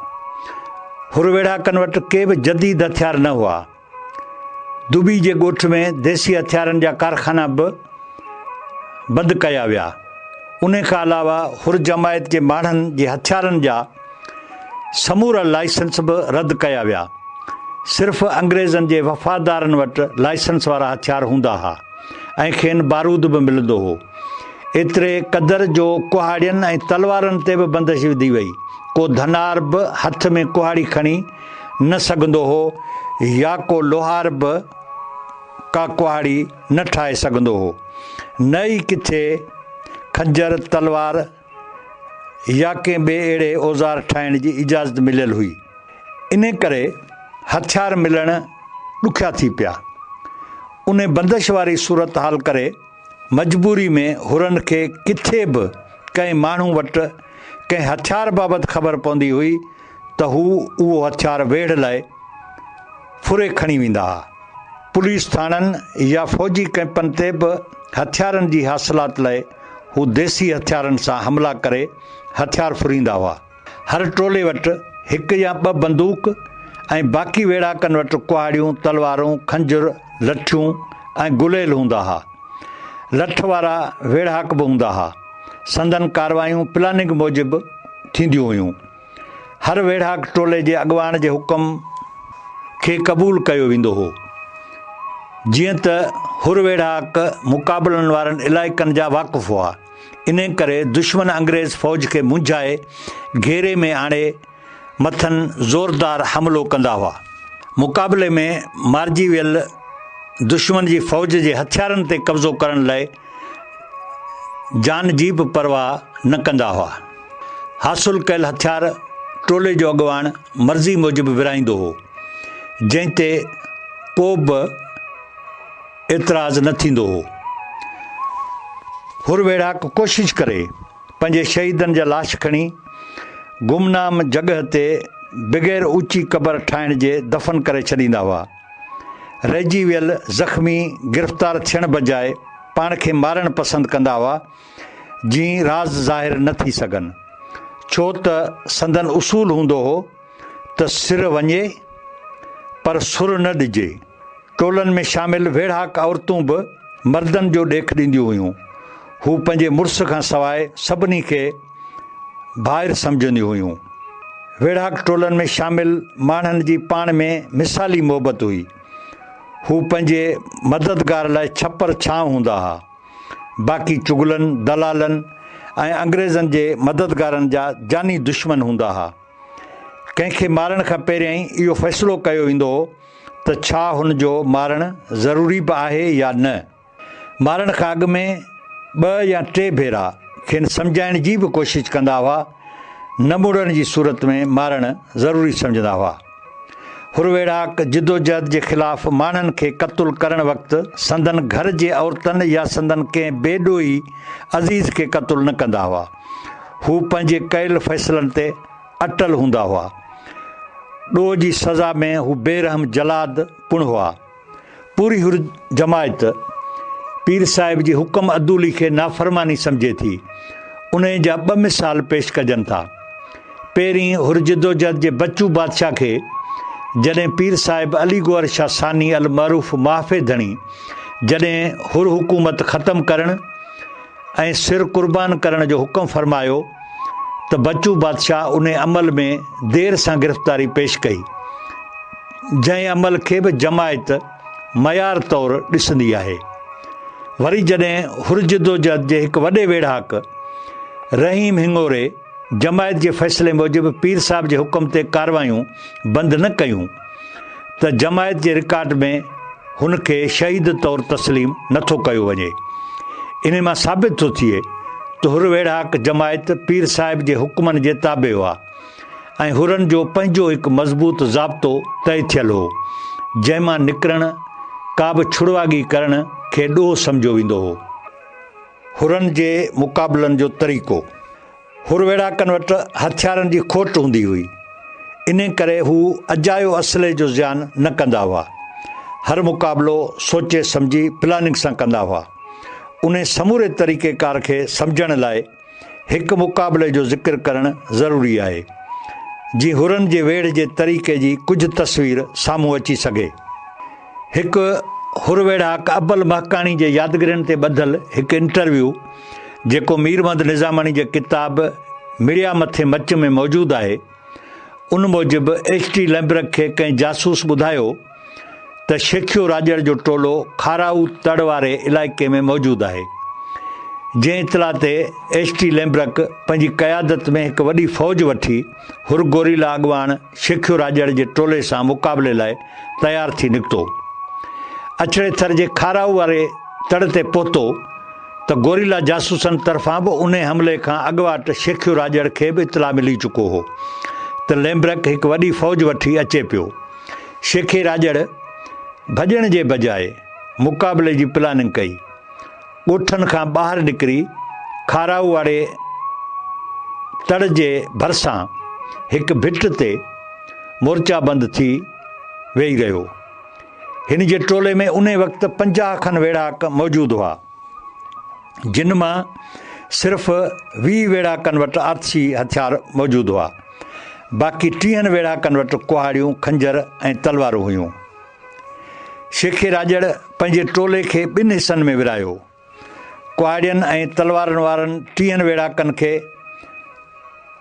حر ويڙهاڪن وٽ ڪي به جديد هٿيار نه هئا. دٻي جي ڳوٺ ۾ ديسي هٿيارن جا ڪارخانا به بند ڪيا ويا. انهي کان علاوه حر جماعت جي ماڻهن جي هٿيارن جا سمورا لائسنس به رد ڪيا ويا. صرف انگريزن جي وفادارن وٽ لائسنس وارا هٿيار هوندا ها ۽ کين بارود به ملندو هو. ايتري قدر جو ڪهاڙين ۽ تلوارن تي به بندش وڌي وئي. ڪو ڌنار به هٿ ۾ ڪهاڙي کڻي نه سگهندو هو يا ڪو لوهار به ڪا ڪهاڙي نه ٺاهي سگهندو هو. نه ئي ڪٿي خنجر، تلوار يا ڪنهن ٻئي اهڙي اوزار ٺاهڻ جي اجازت مليل هئي. انهي ڪري هٿيار ملڻ ڏکيا ٿي پيا. انهي بندش واري صورتحال ڪري مجبوري ۾ حرن کي ڪٿي به. ڪنهن ماڻهو وٽ ڪنهن هٿيار بابت خبر پوندي هئي ته هو اهو هٿيار ويڙهه لاء ڦري کڻي ويندا ها. پوليس ٿاڻن يا فوجي ڪئمپن تي به هٿيارن جي حاصلات لاء هو ديسي هٿيارن سان حملا ڪري هٿيار ڦريندا هئا. هر ٽولي وٽ هڪ يا ٻه بندوق ۽ باقي ويڙهاڪن وٽ ڪهاڙيون، تلوارون، خنجر، لٺيون ۽ گليل هوندا ها. لٺ وارا ويڙهاڪ به هوندا ها. سندن ڪاروايون پلاننگ موجب ٿينديون هيون. هر ويڙهاڪ ٽولي جي اڳواڻ جي حڪم کي قبول ڪيو ويندو هو. جيئن ته حر ويڙهاڪ مقابلن وارن علائقن جا واقف هئا، انهي ڪري دشمن انگريز فوج کي منجهائي گهيري ۾ آڻي مٿن زوردار حملو ڪندا هئا. مقابلي ۾ مارجي ويل دشمن جي فوج جي هٿيارن تي قبضو ڪرڻ لاء جان جي به پرواهه نه ڪندا هئا. حاصل ڪيل هٿيار ٽولي جو اڳواڻ مرضي موجب ورهائيندو هو، جنهن تي ڪو به اعتراض نه ٿيندو هو. حر ويڙهاڪ ڪوشش ڪري پنهنجي شهيدن جا لاش کڻي گمنام جڳهه تي بغير اوچي قبر ٺاهڻ جي دفن ڪري ڇڏيندا هئا. رهجي ويل زخمي گرفتار ٿيڻ بجاء پاڻ کي مارڻ پسند ڪندا هئا، جيئن راز ظاهر نه ٿي سگهن. ڇو ته سندن اصول هوندو هو ته سر وڃي پر سر نه ڏجي. ٽولن ۾ شامل ويڙهاڪ عورتون به مردن جو ڏيک ڏينديون هيون. هو پنهنجي مڙس کان سواء سڀني کي ڀائر سمجهنديون هيون. ويڙهاڪ ٽولن ۾ شامل ماڻهن جي پاڻ ۾ مثالي محبت هئي. هو پنهنجي مددگار لاء ڇپر ڇانو هوندا ها. باقي چغلن، دلالن ۽ انگريزن جي مددگارن جا جاني دشمن هوندا ها. ڪنهن کي مارڻ کان پهريائين اهو فيصلو ڪيو ويندو هو ته ڇا هن جو مارڻ ضروري به آهي يا نه. مارڻ کان اڳ ۾ ٻه يا ٽي ڀيرا کين سمجهائڻ جي به ڪوشش ڪندا هئا، نه مڙڻ جي صورت ۾ مارڻ ضروري سمجهندا هئا. حر ويڙهاڪ جدوجهد جي خلاف ماڻهن کي قتل ڪرڻ وقت سندن گهر جي عورتن يا سندن ڪنهن بي ڏوهي عزيز کي قتل نه ڪندا هئا. هو پنهنجي ڪيل فيصلن تي اٽل هوندا هئا. ڏوهه جي سزا ۾ هو بي رحم جلاد پڻ هئا. پوري حر جماعت پير صاحب جي حڪم عدولي کي نافرماني سمجهي ٿي. انهيء جا ٻه مثال پيش ڪجن ٿا. پهرين حر جدوجهد جي بچو بادشاهه کي جڏهن پير صاحب علي گوهر شاهه ثاني المعروف محافي ڌڻي جڏهن حر حڪومت ختم ڪرڻ ۽ سر قربان ڪرڻ جو حڪم فرمايو ته بچو بادشاهه انهي عمل ۾ دير سان گرفتاري پيش ڪئي، جنهن عمل کي به جماعت معيار طور ڏسندي آهي. وري جڏهن حر جدوجهد جي هڪ وڏي ويڙهاڪ رحيم هڱوري جماعت جي فيصلي موجب پير صاحب جي حڪم تي ڪاروايون بند نه ڪيون ته جماعت جي رڪارڊ ۾ هن کي شهيد طور تسليم نه ٿو ڪيو وڃي. انهي مان ثابت ٿو ٿئي ته حر ويڙهاڪ جماعت پير صاحب جي حڪمن جي تابع هئا ۽ حرن جو پنهنجو هڪ مضبوط ضابطو طئي ٿيل هو، جنهن مان نڪرڻ، ڪا به ڇڙواڳي ڪرڻ کي ڏوهه سمجهيو ويندو هو. حرن جي مقابلن جو طريقو. حر ويڙهاڪن وٽ هٿيارن جي کوٽ هوندي هئي، انهي ڪري هو اجايو اسلحي جو زيان نه ڪندا هئا. هر مقابلو سوچي سمجهي پلاننگ سان ڪندا هئا. انهي سموري طريقي ڪار کي سمجهڻ لاء هڪ مقابلي جو ذڪر ڪرڻ ضروري آهي، جيئن حرن جي ويڙهه جي طريقي جي ڪجهه تصوير سامهون اچي سگهي. هڪ حر ويڙهاڪ ابل مهڪاڻي جي يادگيرين تي ٻڌل هڪ انٽرويو جيڪو مير محمد نظاماڻي جي ڪتاب مڙيا مٿي مچ ۾ موجود آهي، ان موجب ايڇ ٽي لئمبرڪ کي ڪنهن جاسوس ٻڌايو ته شيخيو راڄڙ جو ٽولو کارائو تڙ واري علائقي ۾ موجود آهي. جنهن اطلاع تي ايڇ ٽي لئمبرڪ پنهنجي قيادت ۾ هڪ وڏي فوج وٺي حر گوريلا اڳواڻ شيخيو راڄڙ جي ٽولي سان مقابلي لاء تيار ٿي نڪتو. اڇڙي ٿر جي کارائو واري تڙ تي پهتو ته گوريلا جاسوسن طرفان به انهي حملي کان اڳواٽ شيخيو راڄڙ کي به اطلاع ملي چڪو هو ته لئمبرڪ هڪ وڏي فوج وٺي اچي پيو. شيخي راڄڙ ڀڄڻ جي بجاء مقابلي جي پلاننگ ڪئي. ڳوٺن کان ٻاهر نڪري کارائو واري تڙ جي ڀرسان هڪ ڀٽ تي مورچا بند ٿي ويهي رهيو. هن جي ٽولي ۾ انهي وقت 50 کن ويڙهاڪ موجود هئا، جن مان صرف 20 ويڙهاڪن وٽ آتشي هٿيار موجود هئا. باقي 30 ويڙهاڪن وٽ ڪهاڙيون، خنجر ۽ تلوارون هيون. شيخي راڄڙ پنهنجي ٽولي کي ٻن حصن ۾ ورهايو. ڪهاڙين ۽ تلوارن وارن 30 ويڙهاڪن کي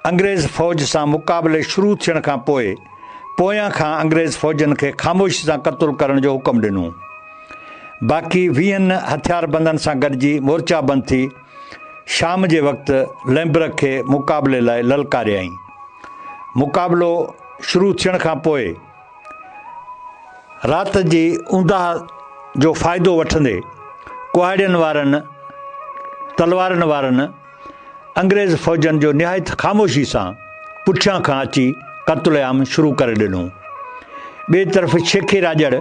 انگريز فوج سان مقابلي شروع ٿيڻ کان پوء پويان کان انگريز فوجين کي خاموشي سان قتل ڪرڻ جو حڪم ڏنو. باقي 20 هٿياربندن سان گڏجي مورچا بند ٿي شام جي وقت لئمبرڪ کي مقابلي لاء للڪاريائين. مقابلو شروع ٿيڻ کان پوء رات جي اونداهه جو فائدو وٺندي ڪهاڙين وارن، تلوارن وارن انگريز فوجن جو نهايت خاموشي سان پٺيان کان اچي قتل عام شروع ڪري ڏنو. ٻئي طرف شيخي راڄڙ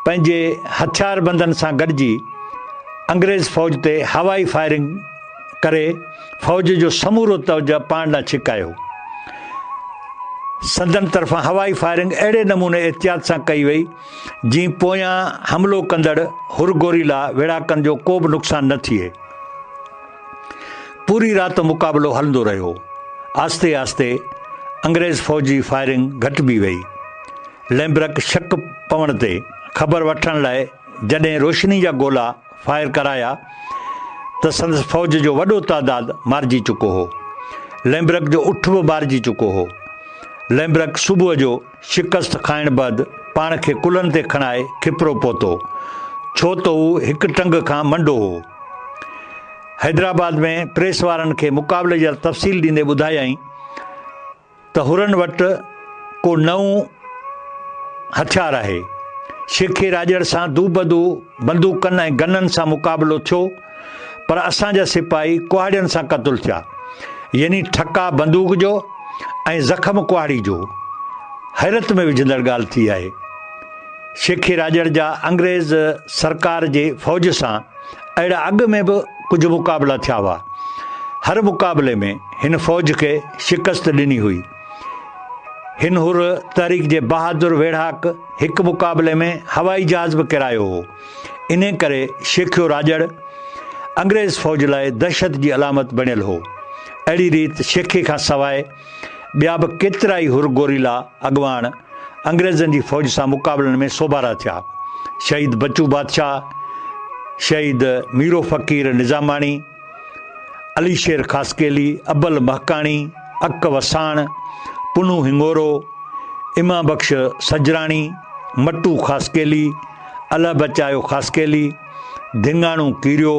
پنهنجي هٿياربندن سان گڏجي انگريز فوج تي هوائي فائرنگ ڪري فوج جو سمورو توجهه پاڻ ڏانهن ڇڪايو. سندن طرفان هوائي فائرنگ اهڙي نموني احتياط سان ڪئي وئي، جيئن پويان حملو ڪندڙ حر گوريلا ويڙهاڪن جو ڪو به نقصان نه ٿئي. پوري رات مقابلو هلندو رهيو. آهستي آهستي انگريز فوج جي فائرنگ گهٽبي وئي. لئمبرڪ شڪ پوڻ تي خبر وٺڻ لاء جڏهن روشني جا گولا فائر ڪرايا ته سندس فوج جو وڏو تعداد مارجي چڪو هو. لئمبرڪ جو اٺ به مارجي چڪو هو. لئمبرڪ صبح جو شڪست کائڻ بعد پاڻ کي ڪلهن تي کڻائي کپرو پهتو، ڇو ته هو هڪ ٽنگ کان منڊو هو. حيدرآباد ۾ پريس وارن کي مقابلي جا تفصيل ڏيندي ٻڌايائين ته حرن وٽ ڪو نئون هٿيار آهي. شيخي راڄڙ سان دوبدو بندوقن ۽ گنن سان مقابلو ٿيو، پر اسان جا سپاهي ڪهاڙين سان قتل ٿيا، يعني ٺڪا بندوق جو ۽ زخم ڪهاڙي جو. حيرت ۾ وجهندڙ ڳالهه ٿي آهي. شيخي راڄڙ جا انگريز سرڪار جي فوج سان اهڙا اڳ ۾ به ڪجهه مقابلا ٿيا هئا. هر مقابلي ۾ هن فوج کي شڪست ڏني هئي. هن حر تحريڪ جي بهادر ويڙهاڪ هڪ مقابلي ۾ هوائي جهاز به ڪيرايو هو. انهي ڪري شيخيو راڄڙ انگريز فوج لاء دهشت جي علامت بڻيل هو. اهڙي ريت شيخي کان سواء ٻيا به ڪيترائي حر گوريلا اڳواڻ انگريزن جي فوج سان مقابلن ۾ سوڀارا ٿيا. شهيد بچو بادشاهه، شهيد ميرو فقير نظاماڻي، علي شير خاصخيلي، ابل مهڪاڻي، اڪ وساڻ، پنهون هڱورو، امام بخش سجراڻي، مٽو خاصخيلي، الهه بچايو خاصخيلي، ڌڱاڻو ڪيريو،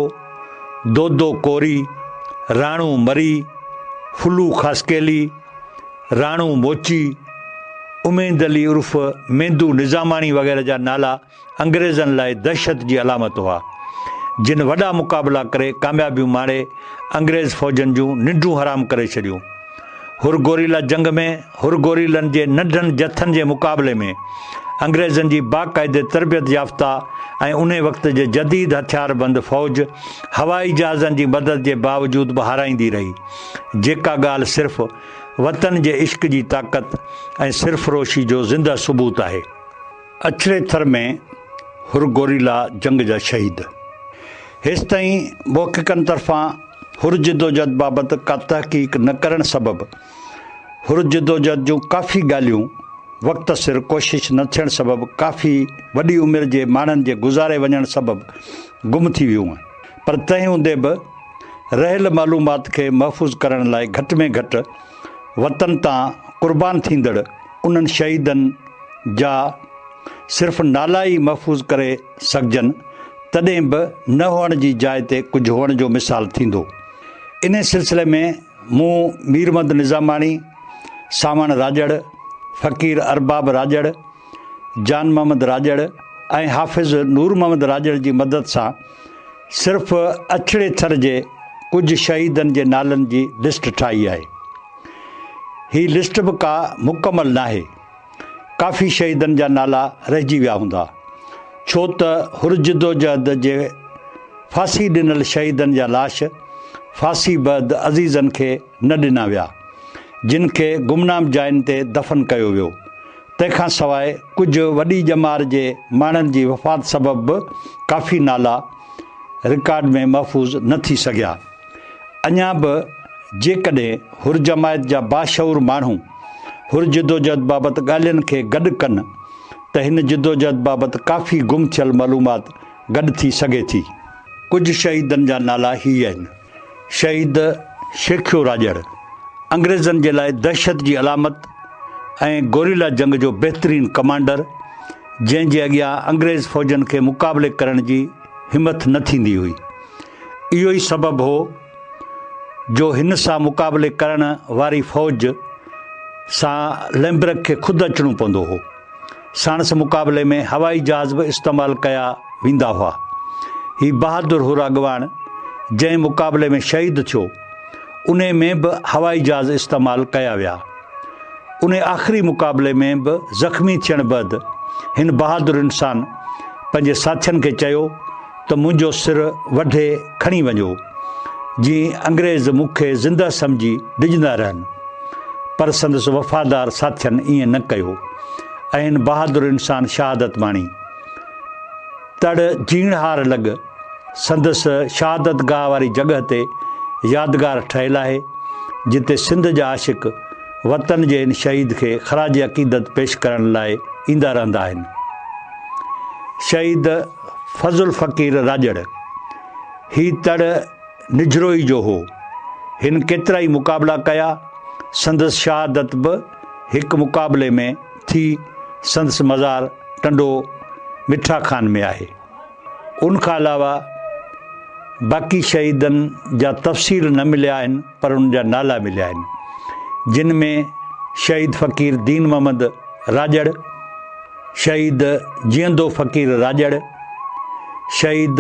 دودو ڪوري، راڻو مري، ڦلو خاصخيلي، راڻو موچي، اميد علي عرف ميندو نظاماڻي وغيره جا نالا انگريزن لاء دهشت جي علامت هئا، جن وڏا مقابلا ڪري ڪاميابيون ماڻي انگريز فوجن جون ننڊون حرام ڪري ڇڏيون. حر گوريلا جنگ ۾ حر گوريلن جي ننڍن جٿن جي مقابلي ۾ انگريزن جي باقاعدي تربيت يافته ۽ انهي وقت جي جديد هٿياربند فوج هوائي جهازن جي مدد جي باوجود به هارائيندي رهي، جيڪا ڳالهه صرف وطن جي عشق جي طاقت ۽ سرفروشي جو زنده ثبوت آهي. اڇڙي ٿر ۾ حر گوريلا جنگ جا شهيد. هيستائين محققن طرفان حر جدوجهد بابت ڪا تحقيق نه ڪرڻ سبب حر جدوجهد جون ڪافي ڳالهيون وقت سر ڪوشش نه ٿيڻ سبب ڪافي وڏي عمر جي ماڻهن جي گذاري وڃڻ سبب گم ٿي ويون، پر تنهن هوندي به رهيل معلومات کي محفوظ ڪرڻ لاء گهٽ ۾ گهٽ وطن تان قربان ٿيندڙ انهن شهيدن جا صرف نالا ئي محفوظ ڪري سگهجن تڏهن به نه هئڻ جي جاء تي ڪجهه هئڻ جو مثال ٿيندو. انهي سلسلي ۾ مون ميرمحمد نظاماڻي، سانوڻ راڄڙ، فقير ارباب راڄڙ، جان محمد راڄڙ ۽ حافظ نور محمد راڄڙ جي مدد سان صرف اڇڙي ٿر جي ڪجهه شهيدن جي نالن جي لسٽ ٺاهي آهي. هي لسٽ به ڪا مڪمل ناهي. ڪافي شهيدن جا نالا رهجي ويا هوندا، ڇو ته حر جدوجهد جي ڦاسي ڏنل شهيدن جا لاش ڦاسي بعد عزيزن کي نه ڏنا ويا، جن کي گمنام جاين تي دفن ڪيو ويو. تنهن کان سواء ڪجهه وڏي ڄمار جي ماڻهن جي وفات سبب به ڪافي نالا رڪارڊ ۾ محفوظ نه ٿي سگهيا. اڃا به جيڪڏهن حر جماعت جا باشعور ماڻهو حر جدوجهد بابت ڳالهين کي گڏ ڪن ته هن جدوجهد بابت ڪافي گم ٿيل معلومات گڏ ٿي سگهي ٿي. ڪجهه شهيدن جا نالا هي آهن. شهيد شيخيو راڄڙ، انگريزن جي لاء دهشت جي علامت ۽ گوريلا جنگ جو بهترين ڪمانڊر، جنهن جي اڳيان انگريز فوجن کي مقابلي ڪرڻ جي همٿ نه ٿيندي هئي. اهو ئي سبب هو جو هن سان مقابلي ڪرڻ واري فوج سان ليمبرڪ کي خود اچڻو پوندو هو. ساڻس مقابلي ۾ هوائي جهاز به استعمال ڪيا ويندا هئا. هي بهادر حر اڳواڻ جنهن مقابلي ۾ شهيد ٿيو، انهي ۾ به هوائي جهاز استعمال ڪيا ويا. انهي آخري مقابلي ۾ به زخمي ٿيڻ بعد هن بهادر انسان پنهنجي ساٿين کي چيو ته منهنجو سر وڍي کڻي وڃو، جيئن انگريز مون کي زنده سمجهي ڊڄندا رهن. پر سندس وفادار ساٿين ائين نه ڪيو ۽ هن بهادر انسان شهادت ماڻي. تڙ جيڻهار لڳ سندس شهادت گاهه واري جڳهه تي يادگار ٺهيل آهي، جتي سنڌ جا عاشق وطن جي هن شهيد کي خراج عقيدت پيش ڪرڻ لاء ايندا رهندا آهن. شهيد فضل فقير راڄڙ، هي تڙ نجهروئي جو هو. هن ڪيترائي مقابلا ڪيا. سندس شهادت به هڪ مقابلي ۾ ٿي. سندس مزار ٽنڊو مٺا خان ۾ آهي. ان کان علاوه باقي شهيدن جا تفصيل نه مليا آهن پر انهن جا نالا مليا آهن. جن ۾ شهيد فقير دين محمد راڄڙ، شهيد جيئندو فقير راڄڙ، شهيد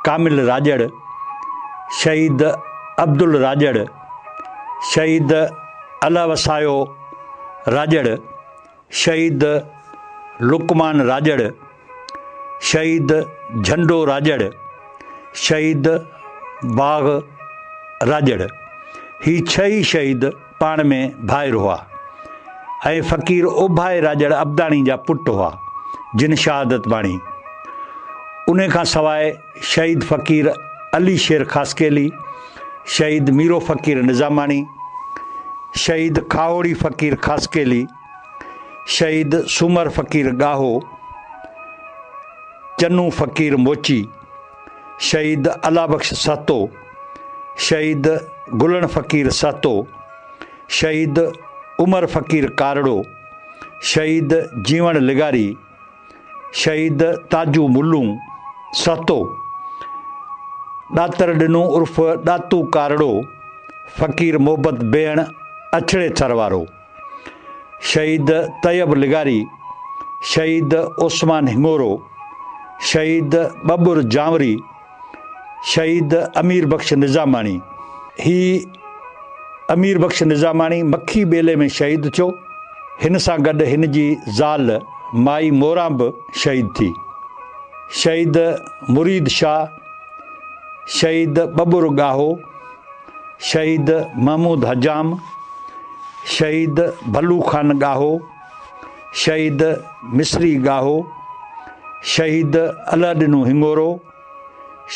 ڪامل راڄڙ، شهيد عبدل راڄڙ، شهيد الهه وسايو راڄڙ، شهيد لقمان راڄڙ، شهيد جهنڊو راڄڙ، شهيد باغ راڄڙ. هي ڇهه ئي شهيد پاڻ ۾ ڀائر هئا ۽ فقير اوڀائي راڄڙ ابداڻي جا پٽ هئا، جن شهادت ماڻي. انهي کان سواء شهيد فقير علي شير خاصخيلي، شهيد ميرو فقير نظاماڻي، شهيد کاهوڙي فقير خاصخيلي، شهيد سومر فقير ڳاهو، چنو فقير موچي، شهيد الله بخش سهتو، شهيد گلڻ فقير سهتو، شهيد عمر فقير ڪارڙو، شهيد جيوڻ لغاري، شهيد تاجو ملون سهتو، ڏاتر ڏنو عرف ڏاتو ڪارڙو، فقير محبت بيهڻ اڇڙي ٿر وارو، شهيد طيب لغاري، شهيد عثمان هڱورو، شهيد ٻٻر جانوري، شهيد امير بخش نظاماڻي. هي امير بخش نظاماڻي مکي ٻيلي ۾ شهيد ٿيو. هن سان گڏ هن جي زال مائي موران به شهيد ٿي. شهيد مريد شاهه، شهيد ٻٻر ڳاهو، شهيد محمود حجام، شهيد ڀلو خان ڳاهو، شهيد مصري ڳاهو، شهيد الهڏنو هڱورو،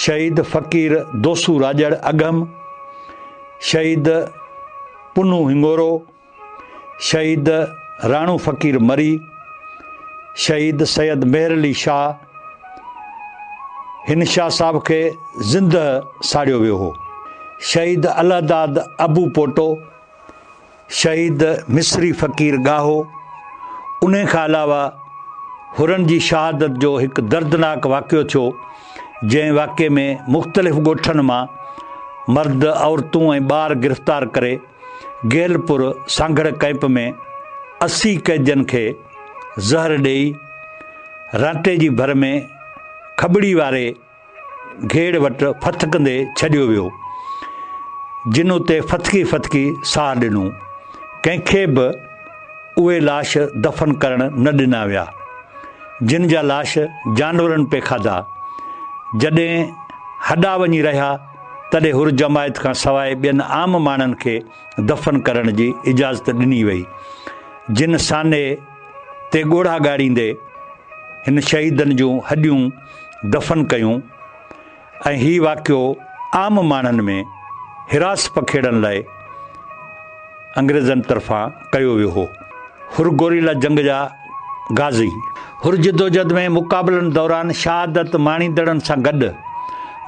شهيد فقير دوسو راڄڙ اگهم، شهيد پنهون هڱورو، شهيد راڻو فقير مري، شهيد سيد مهر علي شاهه، هن شاهه صاحب کي زندهه ساڙيو ويو هو. شهيد الهداد ابو پوٽو، شهيد مصري فقير ڳاهو، انهي کان علاوه حرن جي شهادت جو هڪ دردناڪ واقعو ٿيو، جنهن واقعي ۾ مختلف ڳوٺن مان مرد، عورتون ۽ ٻار گرفتار ڪري گيلپور سانگهڙ ڪئمپ ۾ 80 قيدين کي زهر ڏيئي رانٽي جي ڀر ۾ کٻڙي واري گهيڙ وٽ ڦٿڪندي ڇڏيو ويو، جن اتي ڦٿڪي ڦٿڪي ساهه ڏنو. ڪنهن کي به اهي لاش دفن ڪرڻ نه ڏنا ويا، جن جا لاش جانورن پئي کاڌا. جڏهن هڏا وڃي رهيا ته تڏهن حر جماعت کان سواء ٻين عام ماڻهن کي دفن ڪرڻ جي اجازت ڏني وئي، جن سانحي تي ڳوڙها ڳاڙيندي هن شهيدن جون هڏيون دفن ڪيون ۽ هي واقعو عام ماڻهن ۾ هراس پکيڙڻ لاء انگريزن طرفان ڪيو ويو هو. حر گوريلا جنگ جا غازي. حر جدوجھد ۾ مقابلن دوران شهادت ماڻيندڙن سان گڏ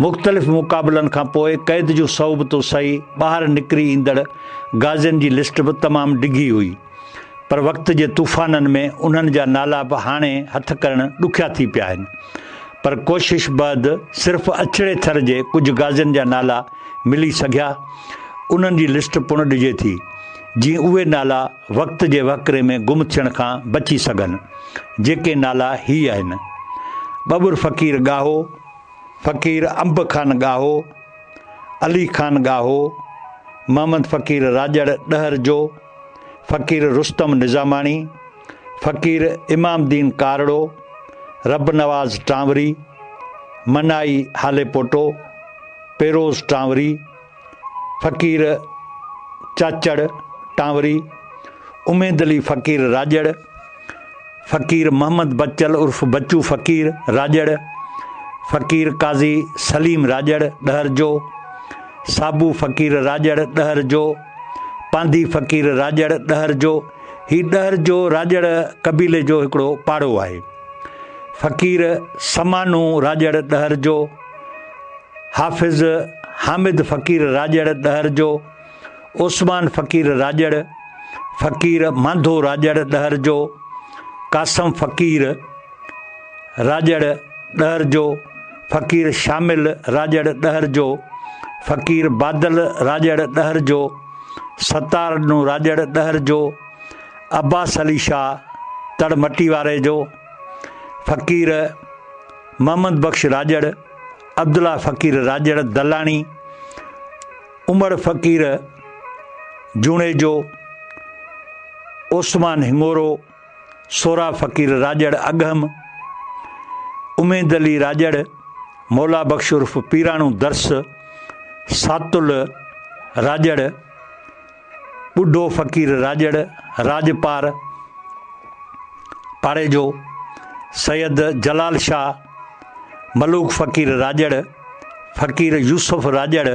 مختلف مقابلن کان پوء قيد جون صعوبتون سهي ٻاهر نڪري ايندڙ غازين جي لسٽ به تمام ڊگهي هئي پر وقت جي طوفانن ۾ انهن جا نالا به هاڻي هٿ ڪرڻ ڏکيا ٿي پيا آهن پر ڪوشش بعد صرف اڇڙي ٿر جي ڪجهه غازين جا نالا ملي سگهيا انهن جي لسٽ پڻ ڏجي ٿي جيئن اهي نالا وقت جي وهڪري ۾ گم ٿيڻ کان بچي سگهن جيڪي نالا هي آهن ٻٻر فقير ڳاهو، فقير انب خان ڳاهو، علي خان ڳاهو، محمد فقير راڄڙ ڏهر جو، فقير رستم نظاماڻي، فقير امام دين ڪارڙو، رب نواز ٽانوري، منائي هاليپوٽو، پيروز ٽانوري، فقير چاچڙ ٽانوري، اميد علي فقير راڄڙ، فقير محمد بچل عرف بچو فقير راڄڙ، فقير قاضي سليم راڄڙ ڏهر جو، صابو فقير راڄڙ ڏهر جو، پانڌي فقير راڄڙ ڏهر جو، هي ڏهر جو راڄڙ قبيلي جو هڪڙو پاڙو آهي. فقير سمانو راڄڙ ڏهر جو، حافظ حامد فقير راڄڙ ڏهر جو، عثمان فقير راڄڙ، فقير مانڌو راڄڙ ڏهر جو، قاسم فقير راڄڙ ڏهر جو، فقير شامل راڄڙ ڏهر جو، فقير بادل راڄڙ ڏهر جو، ستار ڏنو راڄڙ ڏهر جو، عباس علي شاهه تڙ مٽي واري جو، فقير محمد بخش راڄڙ، عبدالله فقير راڄڙ دلاڻي، عمر فقير جوڻيجو، عثمان هڱورو، سهراب فقير راڄڙ اڳهم، اميد علي راڄڙ، مولا بخش عرف پيراڻو درس، ساتل راڄڙ، ٻڍو فقير راڄڙ راڄپار پاڙي جو، سيد جلال شاهه، ملوڪ فقير راڄڙ، فقير يوسف راڄڙ،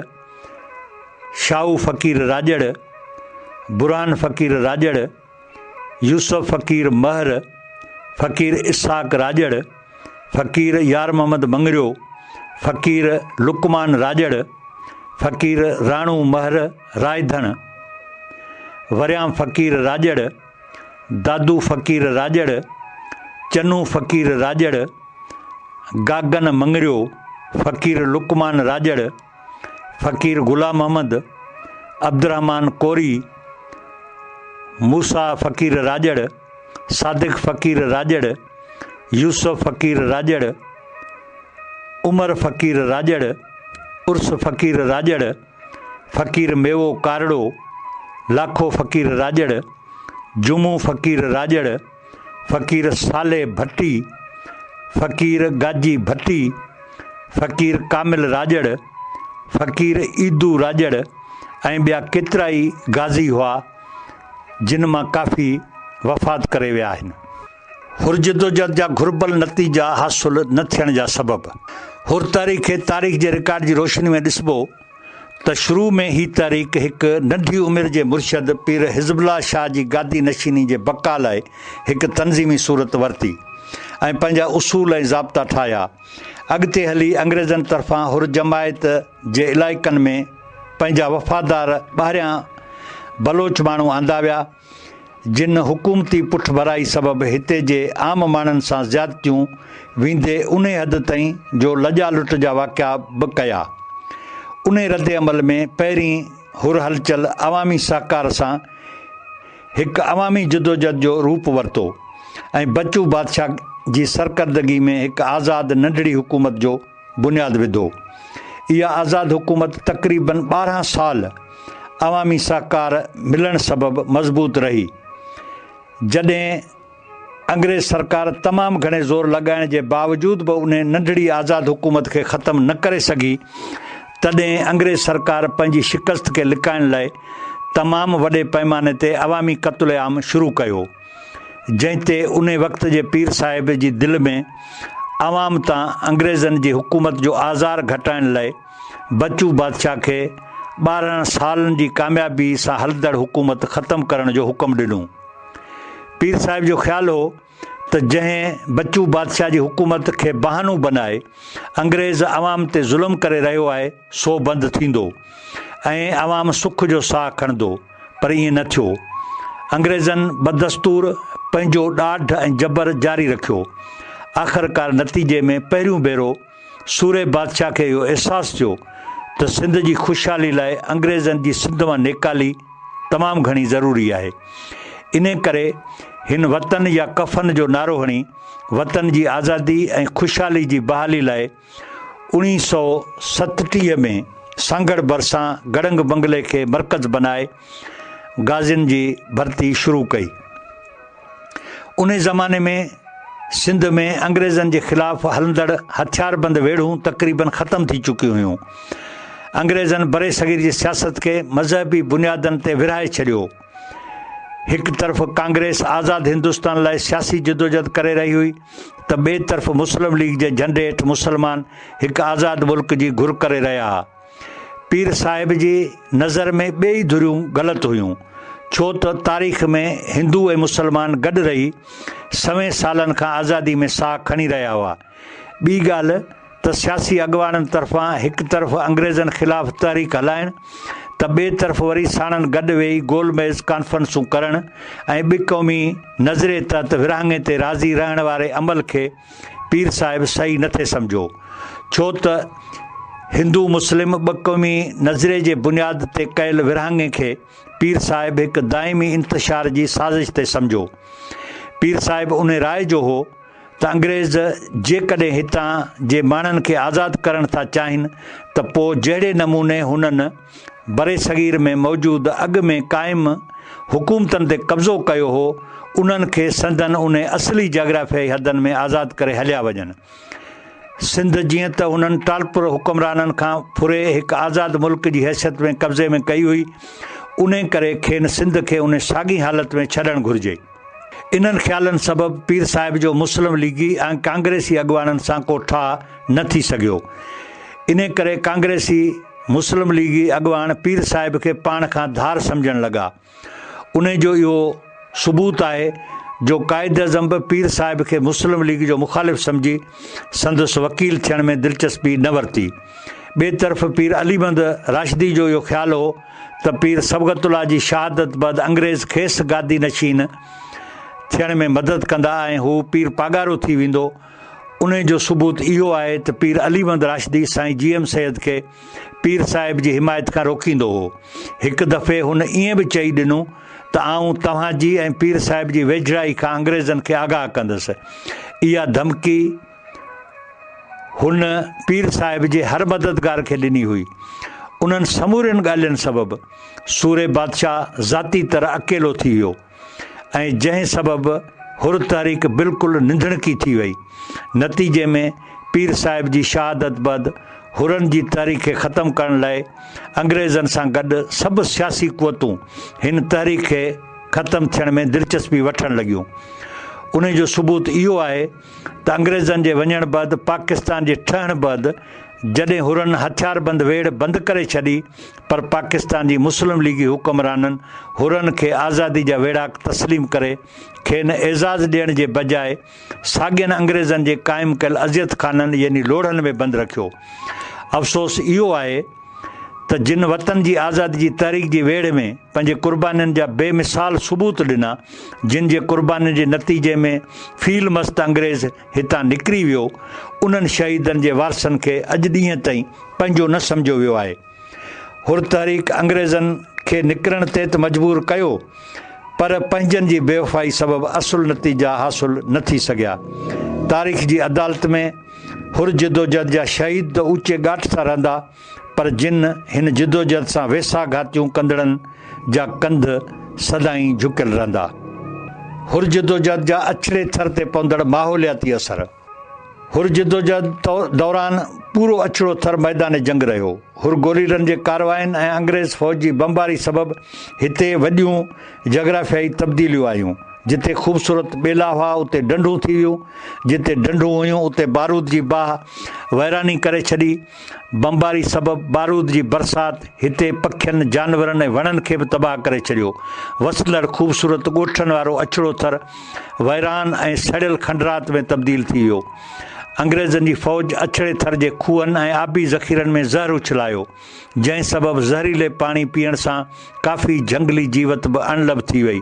شاهو فقير راڄڙ، برهان فقير راڄڙ، يوسف فقير مهر، فقير اسحاق راڄڙ، فقير يار محمد مڱريو، فقير لقمان راڄڙ، فقير راڻو مهر رائڌڻ، وريام فقير راڄڙ، دادو فقير راڄڙ، چنو فقير راڄڙ، گاگن مڱريو، فقير لقمان راڄڙ، فقير غلام محمد، عبدالرحمان ڪوري، موسيٰ فقير راڄڙ، صادق فقير راڄڙ، يوسف فقير راڄڙ، عمر فقير راڄڙ، عرس فقير راڄڙ، فقير ميوو ڪارڙو، لاکو فقير راڄڙ، جمعو فقير راڄڙ، فقير صالح ڀٽي، فقير گاجي ڀٽي، فقير ڪامل راڄڙ، فقير عيدو راڄڙ ۽ ٻيا ڪيترائي غازي هئا، جن مان ڪافي وفات ڪري ويا آهن. حر جدوجهد جا گهربل نتيجا حاصل نه ٿيڻ جا سبب. حر تحريڪ کي تاريخ جي رڪارڊ جي روشني ۾ ڏسبو ته شروع ۾ هي تحريڪ هڪ ننڍي عمر جي مرشد پير حزب الله شاهه جي گادي نشيني جي بقا لاء هڪ تنظيمي صورت ورتي ۽ پنهنجا اصول ۽ ضابطا ٺاهيا. اڳتي هلي انگريزن طرفان حر جماعت جي علائقن ۾ پنهنجا وفادار ٻاهريان بلوچ ماڻهو آندا ويا، جن حڪومتي پٺڀرائي سبب هتي جي عام ماڻهن سان زيادتيون ويندي انهي حد تائين جو لڄا لٽ جا واقعا به ڪيا. انهي ردعمل ۾ پهرين حر هلچل عوامي سهڪار سان هڪ عوامي جدوجهد جو روپ ورتو ۽ بچو بادشاهه جي سرڪردگي ۾ هڪ آزاد ننڍڙي حڪومت جو بنياد وڌو. اها آزاد حڪومت تقريباً 12 سال عوامي سهڪار ملڻ سبب مضبوط رهي. جڏهن انگريز سرڪار تمام گهڻي زور لڳائڻ جي باوجود به انهي ننڍڙي آزاد حڪومت کي ختم نه ڪري سگهي تڏهن انگريز سرڪار پنهنجي شڪست کي لڪائڻ لاء تمام وڏي پئماني تي عوامي قتل عام شروع ڪيو، جنهن تي انهي وقت جي پير صاحب جي دل ۾ عوام تان انگريزن جي حڪومت جو آزار گهٽائڻ لاء بچو بادشاهه کي 12 سالن جي ڪاميابي سان هلندڙ حڪومت ختم ڪرڻ جو حڪم ڏنو. پير صاحب جو خيال هو ته جنهن بچو بادشاهه جي حڪومت کي بهانو بنائي انگريز عوام تي ظلم ڪري رهيو آهي سو بند ٿيندو ۽ عوام سک جو ساهه کڻندو پر ائين نه ٿيو. انگريزن بدستور پنهنجو ڏاڍ ۽ جبر جاري رکيو. آخرڪار نتيجي ۾ پهريون ڀيرو سورهيه بادشاهه کي اهو احساس ٿيو ته سنڌ جي خوشحالي لاء انگريزن جي سنڌ مان نيڪالي تمام گهڻي ضروري آهي. انهي ڪري هن وطن يا ڪفن جو نعرو هڻي وطن جي آزادي ۽ خوشحالي جي بحالي لاء 1937 ۾ سانگهڙ ڀرسان گڙنگ بنگلي کي مرڪز بنائي غازين جي ڀرتي شروع ڪئي. انهي زماني ۾ سنڌ ۾ انگريزن جي خلاف هلندڙ هٿياربند ويڙهون تقريبن ختم ٿي چڪيون هيون. انگريزن برصغير جي سياست کي مذهبي بنيادن تي ورهائي ڇڏيو. هڪ طرف ڪانگريس آزاد هندستان لاء سياسي جدوجهد ڪري رهي هئي ته ٻئي طرف مسلم ليگ جي جهنڊي هيٺ مسلمان هڪ آزاد ملڪ جي گهر ڪري رهيا ها. پير صاحب جي نظر ۾ ٻيئي ڌريون غلط هيون، ڇو ته تاريخ ۾ هندو ۽ مسلمان گڏ رهي سوين سالن کان آزادي ۾ ساهه کڻي رهيا هئا. ٻي ڳالهه ته سياسي اڳواڻن طرفان هڪ طرف انگريزن خلاف تحريڪ هلائڻ ته ٻئي طرف وري ساڻن گڏ ويهي گول ميز ڪانفرنسون ڪرڻ ۽ ٻه قومي نظريي تحت ورهاڱي تي راضي رهڻ واري عمل کي پير صاحب صحيح نه ٿي سمجهيو، ڇو ته هندو مسلم ٻه قومي نظريي جي بنياد تي ڪيل ورهاڱي کي پير صاحب هڪ دائمي انتشار جي سازش ٿي سمجهيو. پير صاحب انهي راء جو هو ته انگريز جيڪڏهن هتان جي ماڻهن کي آزاد ڪرڻ ٿا چاهين ته پوء جهڙي نموني هنن برصغير ۾ موجود اڳ ۾ قائم حڪومتن تي قبضو ڪيو هو، انهن کي سندن انهي اصلي جاگرافيائي حدن ۾ آزاد ڪري هليا وڃن. سنڌ جيئن ته هنن ٽالپر حڪمرانن کان ڦري هڪ آزاد ملڪ جي حيثيت ۾ قبضي ۾ ڪئي هئي، انهي ڪري کين سنڌ کي انهي ساڳي حالت ۾ ڇڏڻ گهرجي. انهن خيالن سبب پير صاحب جو مسلم ليگي ۽ ڪانگريسي اڳواڻن سان ڪو ٺاهه نه ٿي سگهيو. انهي ڪري ڪانگريسي، مسلم ليگي اڳواڻ پير صاحب کي پاڻ کان ڌار سمجهڻ لڳا. انهي جو اهو ثبوت آهي جو قائداعظم به پير صاحب کي مسلم ليگ جو مخالف سمجهي سندس وڪيل ٿيڻ ۾ دلچسپي نه ورتي. ٻئي طرف پير علي محمد راشدي جو اهو خيال هو ته پير صبغت الله جي شهادت بعد انگريز کيس گادي نشين ٿيڻ ۾ مدد ڪندا ۽ هو پير پاڳارو ٿي ويندو. انهي جو ثبوت اهو آهي ته پير علي محمد راشدي سائين جي ايم سيد کي پير صاحب جي حمايت کان روڪيندو هو. هڪ دفعي هن ائين به چئي ڏنو ته آئون توهان جي ۽ پير صاحب جي ويجهڙائي کان انگريزن کي آگاهه ڪندس. اها ڌمڪي هن پير صاحب جي هر مددگار کي ڏني هئي. انهن سمورين ڳالهين سبب سورهيه بادشاهه ذاتي طرح اڪيلو ٿي ويو. ۽ جنهن سبب حر تحريڪ بلڪل نڌڻڪي ٿي وئي. نتيجي ۾ پير صاحب جي شهادت بعد حرن جي تحريڪ کي ختم ڪرڻ لاء انگريزن سان گڏ سڀ سياسي قوتون هن تحريڪ کي ختم ٿيڻ ۾ دلچسپي وٺڻ لڳيون. انهي جو ثبوت اهو آهي ته انگريزن جي وڃڻ بعد پاڪستان جي ٺهڻ بعد جڏهن حرن هٿياربند ويڙهه بند ڪري ڇڏي پر پاڪستان جي مسلم ليگي حڪمرانن حرن کي آزادي جا ويڙهاڪ تسليم ڪري کين اعزاز ڏيڻ جي بجاء ساڳين انگريزن جي قائم ڪيل اذيت خانن يعني لوڙهن ۾ بند رکيو. افسوس اهو آهي ته جن وطن جي آزادي جي تحريڪ جي ويڙهه ۾ پنهنجي قربانين جا بي مثال ثبوت ڏنا، جن جي قربانين جي نتيجي ۾ فيل مست انگريز هتان نڪري ويو، انهن شهيدن جي وارثن کي اڄ ڏينهن تائين پنهنجو نه سمجهيو ويو آهي. حر تحريڪ انگريزن کي نڪرڻ تي ته مجبور ڪيو پر پنهنجن جي بيوفائي سبب اصل نتيجا حاصل نه ٿي سگهيا. تاريخ جي عدالت ۾ حر جدوجهد جا شهيد ته اوچي ڳاٽ سان رهندا پر جن هن جدوجهد سان ويساهه گهاتيون ڪندڙن جا ڪنڌ سدائين جهڪيل رهندا. حر جدوجهد جا اڇڙي ٿر تي پوندڙ ماحولياتي اثر. حر جدوجهد دوران پورو اڇڙو ٿر ميدان جنگ رهيو. حر گوريلن جي ڪارواين ۽ انگريز فوج جي بمباري سبب هتي وڏيون جاگرافيائي تبديليون آيون. جتي خوبصورت ٻيلا هئا اتي ڍنڍون ٿي ويون، جتي ڍنڍون هيون اتي بارود جي باهه ويراني ڪري ڇڏي. بمباري سبب بارود جي برسات هتي پکين، جانورن ۽ وڻن کي به تباهه ڪري ڇڏيو. وسندڙ خوبصورت ڳوٺن وارو اڇڙو ٿر ويران ۽ سڙيل کنڊرات ۾ تبديل ٿي ويو. انگريزن جي فوج اڇڙي ٿر جي کوهن ۽ آبي ذخيرن ۾ زهر اڇلايو، جنهن سبب زهريلي پاڻي پيئڻ سان ڪافي جهنگلي جيوت به اڻلڀ ٿي وئي.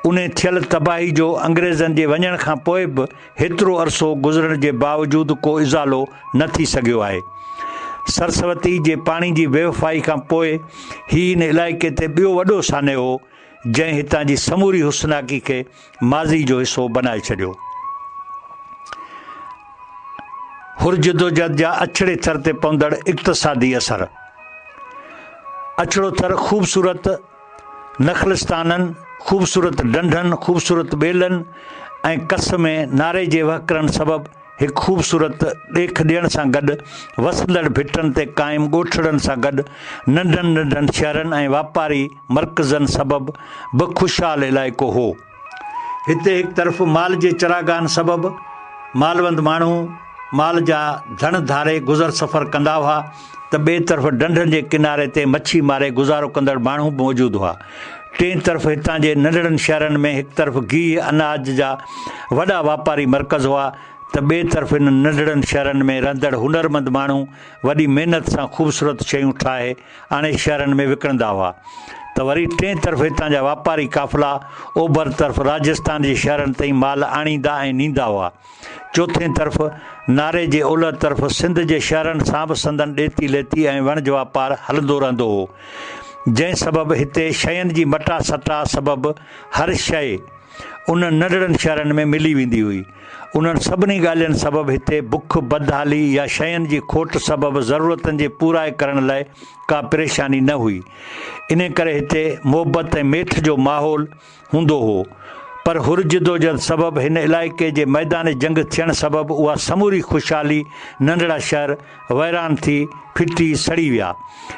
انهي ٿيل تباهي جو انگريزن جي وڃڻ کان پوء به هيترو عرصو گذرڻ جي باوجود ڪو ازالو نه ٿي سگهيو آهي. سرسوتي جي پاڻي جي بيوفائي کان پوء هي ان علائقي تي ٻيو وڏو سانحو هو، جنهن هتان جي سموري حسناڪي کي ماضي جو حصو بنائي ڇڏيو. حر جدوجهد جا اڇڙي ٿر تي پوندڙ اقتصادي اثر. اڇڙو ٿر خوبصورت نخلستانن، خوبصورت ڍنڍن، خوبصورت ٻيلن ۽ ڪس ۾ ناري جي وهڪرن سبب هڪ خوبصورت ڏيک ڏيڻ سان گڏ وسندڙ ڀٽن تي قائم ڳوٺڙن سان گڏ ننڍن ننڍن شهرن ۽ واپاري مرڪزن سبب به خوشحال علائقو هو. هتي هڪ طرف مال جي چراگاهن سبب مالوند ماڻهو مال جا ڌڻ ڌاري گذر سفر ڪندا هئا ته ٻئي طرف ڍنڍن جي ڪناري تي مڇي ماري گذارو ڪندڙ ماڻهو به موجود هئا. ٽئين طرف هتان جي ننڍڙن شهرن ۾ هڪ طرف گيهه اناج جا وڏا واپاري مرڪز هئا ته ٻئي طرف انهن ننڍڙن شهرن ۾ رهندڙ هنرمند ماڻهو وڏي محنت سان خوبصورت شيون ٺاهي آڻي شهرن ۾ وڪڻندا هئا ته وري ٽئين طرف هتان جا واپاري قافلا اوڀر طرف راجستان جي شهرن تائين مال آڻيندا ۽ نيندا هئا. چوٿين طرف ناري جي اولهه طرف سنڌ جي شهرن سان به سندن ڏيتي ليتي ۽ وڻج واپار هلندو رهندو هو، جنهن سبب هتي شين جي مٽا سٽا سبب هر شيء انهن ننڍڙن شهرن ۾ ملي ويندي هئي. انهن سڀني ڳالهين سبب هتي بک، بدحالي يا شين جي کوٽ سبب ضرورتن جي پورائي ڪرڻ لاء ڪا پريشاني نه هئي. انهي ڪري هتي محبت ۽ ميٺ جو ماحول هوندو هو. پر حر جدوجهد سبب هن علائقي جي ميدان جنگ ٿيڻ سبب اها سموري خوشحالي ننڍڙا شهر ويران ٿي ڦٽي سڙي ويا.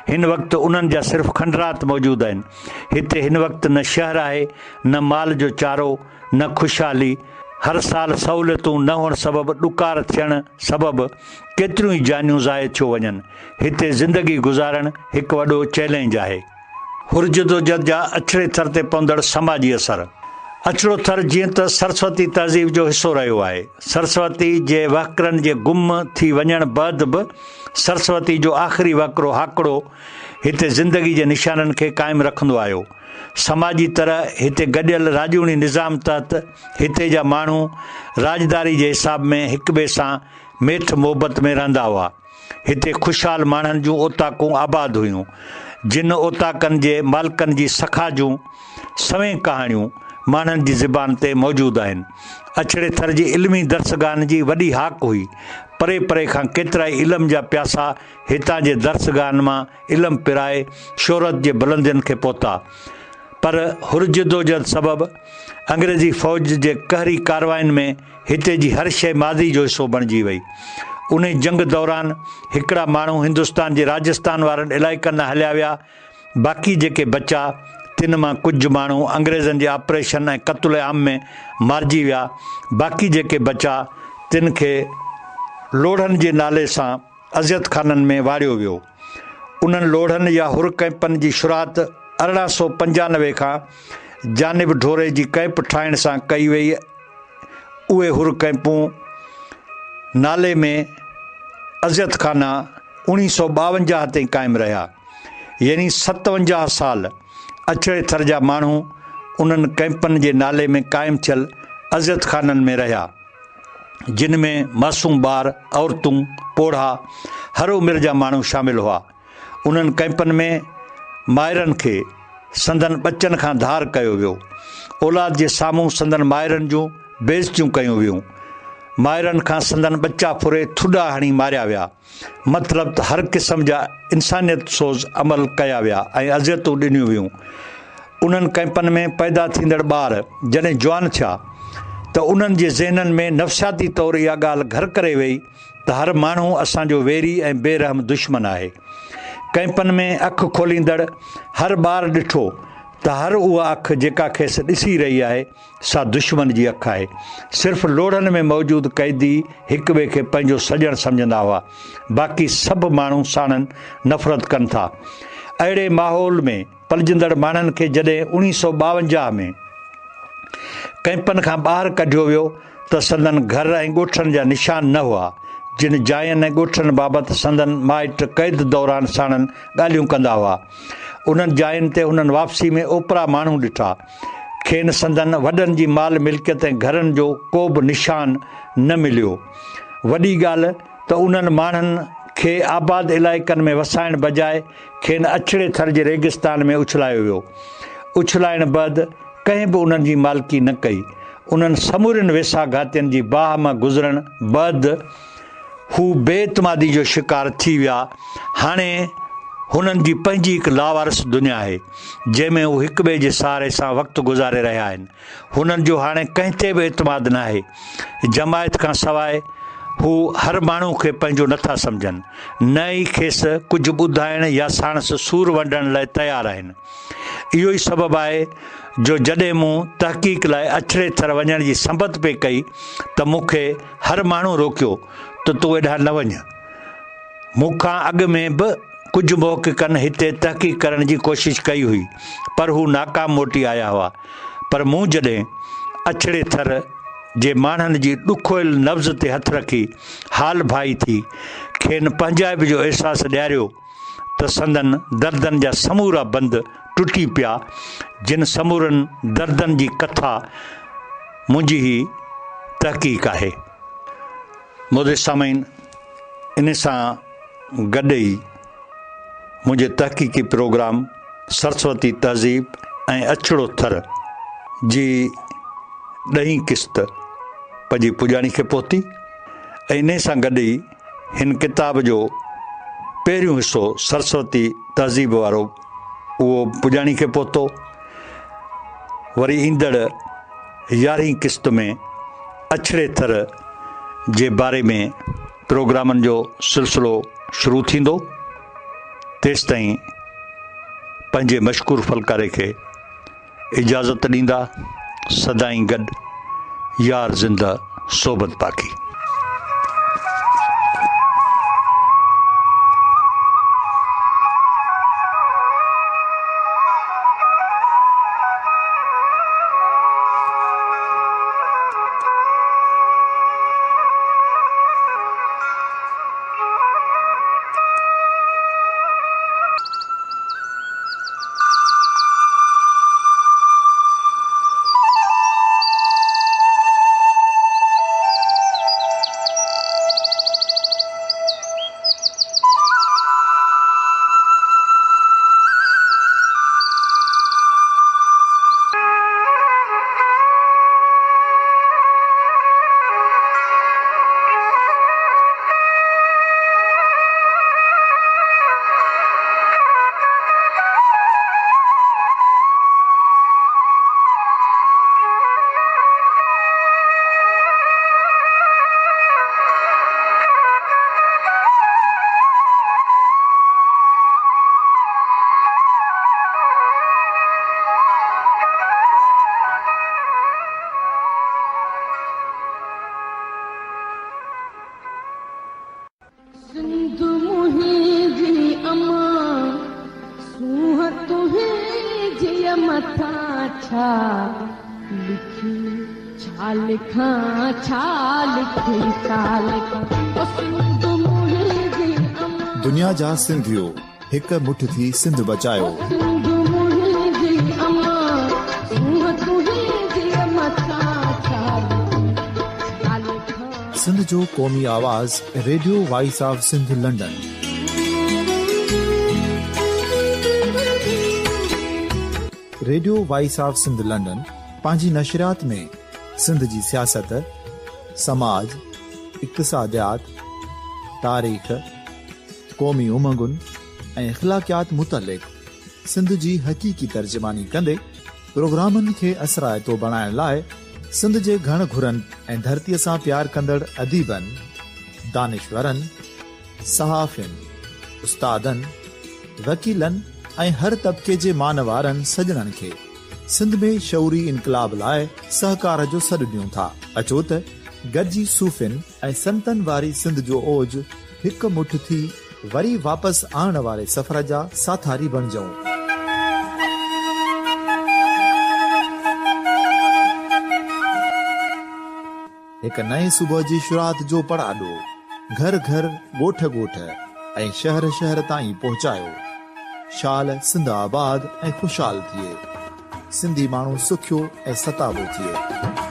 هن وقت انهن جا صرف کنڊرات موجود آهن. هتي هن وقت نه شهر آهي، نه مال جو چارو، نه خوشحالي. هر سال سهوليتون نه هئڻ سبب ڏڪار ٿيڻ سبب ڪيتريون ئي جانيون ضايع ٿيو وڃن. هتي زندگي گذارڻ هڪ وڏو چئلينج آهي. حر جدوجھد جا اڇڙي ٿر تي پوندڙ سماجي اثر. اڇڙو ٿر جيئن ته سرسوتي تهذيب جو حصو رهيو آهي. سرسوتي جي وهڪرن جي گم ٿي وڃڻ بعد به سرسوتي جو آخري وهڪرو هاڪڙو هتي زندگي جي نشانن کي قائم رکندو آيو. سماجي طرح هتي گڏيل راڄوڻي نظام تحت هتي جا ماڻهو راڄداري جي حساب ۾ هڪٻئي سان ميٺ محبت ۾ رهندا هئا. هتي خوشحال ماڻهن جون اوطاقون آباد هيون، جن اوطاقن جي مالڪن جي سخا جون سوين ڪهاڻيون ماڻهن جي زبان تي موجود آهن. اڇڙي ٿر جي علمي درسگاهن جي وڏي هاڪ هئي. پري پري کان ڪيترائي علم جا پياسا هتان جي درسگاهن مان علم پرائي شهرت جي بلندين کي پهتا. پر حر جدوجهد سبب انگريزي فوج جي قهري ڪارواين ۾ هتي جي هر شيء ماضي جو حصو بڻجي وئي. انهي جنگ دوران هڪڙا ماڻهو هندستان جي راجستان وارن علائقن ڏانهن هليا ويا، باقي جيڪي بچا تن مان ڪجهه ماڻهو انگريزن جي آپريشن ۽ قتل عام ۾ مارجي ويا، باقي جيڪي بچا تن کي لوڙهن جي نالي سان اذيت خانن ۾ واڙيو ويو. انهن لوڙهن يا حر ڪئمپن جي شروعات 1895 کان جانب ڍوري جي ڪئمپ ٺاهڻ سان ڪئي ويئي. اهي حر ڪئمپون نالي ۾ اذيت خانا 1952 تائين قائم رهيا. يعني 57 سال اڇڙي ٿر جا ماڻهو انهن ڪئمپن جي نالي ۾ قائم ٿيل اذيت خانن ۾ رهيا. جن ۾ معصوم ٻار، عورتون، پوڙها، هر عمر جا ماڻهو شامل هئا. انهن ڪئمپن ۾ مائرن کي سندن ٻچن کان ڌار ڪيو ويو. اولاد جي سامهون سندن مائرن جون بيعزتيون ڪيون ويون. مائرن کان سندن ٻچا ڦري ٿڏا هڻي ماريا ويا. مطلب ته هر قسم جا انسانيت سوز عمل ڪيا ويا ۽ اذيتون ڏنيون ويون. انهن ڪئمپن ۾ پيدا ٿيندڙ ٻار جڏهن جوان ٿيا ته انهن جي ذهنن ۾ نفسياتي طور اها ڳالهه گهر ڪري ويئي ته هر ماڻهو اسان جو ويري ۽ بي رحم دشمن آهي. ڪئمپن ۾ اک کوليندڙ هر ٻار ڏٺو ته هر اها اک جيڪا کيس ڏسي رهي آهي، سا دشمن جي اک آهي. صرف لوڙهن ۾ موجود قيدي هڪ ٻئي کي پنهنجو سڄڻ سمجهندا هئا، باقي سڀ ماڻهو ساڻن نفرت ڪن ٿا. اهڙي ماحول ۾ پلجندڙ ماڻهن کي جڏهن اوڻيهه سئو ٻاونجاهه ۾ ڪئمپن کان ٻاهر ڪڍيو ويو ته سندن گهر ۽ ڳوٺن جا نشان نه هئا، جن جاين ۽ ڳوٺن بابت سندن مائٽ قيد دوران ساڻن ڳالهيون ڪندا هئا، انهن جاين تي هنن واپسي ۾ اوپرا ماڻهو ڏٺا. کين سندن وڏن جي مال ملڪيت ۽ گهرن جو ڪو به نشان نه مليو. وڏي ڳالهه ته انهن ماڻهن کي آباد علائقن ۾ وسائڻ بجاء کين اڇڙي ٿر جي ريگستان ۾ اڇلايو ويو. اڇلائڻ بعد ڪنهن به انهن جي مالڪي نه ڪئي. انهن سمورين ويساهه گهاتين جي باهه مان گذرڻ بعد هو بي اعتمادي جو شڪار ٿي ويا. هاڻي هنن جي پنهنجي هڪ لاوارث دنيا آهي، جنهن ۾ هو هڪٻئي جي سهاري سان وقت گذاري رهيا آهن. هنن جو هاڻي ڪنهن تي به اعتماد ناهي. جماعت کان سواء هو هر ماڻهو کي پنهنجو نٿا سمجهن، نه ئي کيس ڪجهه ٻڌائڻ يا ساڻس سور ونڊڻ لاء تيار آهن. اهو ئي سبب آهي جو جڏهن مون تحقيق لاء اڇڙي ٿر وڃڻ جي سنبت پئي ڪئي ته مون کي هر ماڻهو روڪيو ته تون ايڏانهن نه وڃ. مون کان اڳ ۾ به ڪجهه محققن هتي تحقيق ڪرڻ جي ڪوشش ڪئي هئي پر هو ناڪام موٽي آيا هئا. پر مون جڏهن اڇڙي ٿر جي ماڻهن جي ڏکويل نبض تي هٿ رکي حال ڀائي ٿي کين پنهنجائپ جو احساس ڏياريو ته سندن دردن جا سمورا بند ٽٽي پيا، جن سمورن دردن جي ڪٿا منهنجي هي تحقيق آهي. معزز سامعين! ان سان گڏ ئي منهنجي تحقيقي پروگرام سرسوتي تهذيب ۽ اڇڙو ٿر جي ڏهين قسط پنهنجي پڄاڻي کي پهتي ۽ انهي سان گڏ ئي هن ڪتاب جو پهريون حصو سرسوتي تهذيب وارو اهو پڄاڻي کي پهتو. وري ايندڙ يارهين قسط ۾ اڇڙي ٿر جي باري ۾ پروگرامن جو سلسلو شروع ٿيندو. تيستائين پنهنجي مشڪور فلڪاري کي اجازت ڏيندا سدائين گڏ يار زنده صحبت باقي. سنڌ منهنجي امان، سونهن تنهنجي مٿان ڇا لکي ڇا لکان ڇا لکي ڇا لکان او سنڌ منهنجي امان. دنيا جا سنڌيو هڪ مٺ ٿي سنڌ بچايو. او سنڌ منهنجي امان، سونهن تنهنجي مٿان ڇا لکي ڇا لکان. سنڌ جو قومي آواز radio voice of Sindh London. Radio voice of Sindh London پنهنجي نشريات ۾ سنڌ جي سياست، سماج، اقتصاديات، تاريخ، قومي امنگن ۽ اخلاقيات متعلق سنڌ جي حقيقي ترجماني ڪندي پروگرامن کي اثرائتو بڻائڻ لاء سنڌ جي گهڻ گهرن ۽ ڌرتيء سان پيار ڪندڙ اديبن، دانشورن، صحافين، استادن، وڪيلن ۽ هر طبقي جي مان وارن سڄڻن کي سنڌ ۾ شعوري انقلاب لاء سهڪار جو سڏ ڏيون ٿا. اچو ته گڏجي صوفين ۽ سنتن واري سنڌ جو اوج هڪ مٺ ٿي وري واپس آڻڻ واري سفر جا ساٿاري بڻجون. هڪ نئين صبح جي شروعات جو پڙاڏو گهر گهر، ڳوٺ ڳوٺ ۽ شهر شهر تائين پهچايو. شال سنڌ آباد ۽ خوشحال ٿئي. سنڌي ماڻهو سکيو ۽ ستابو ٿئي.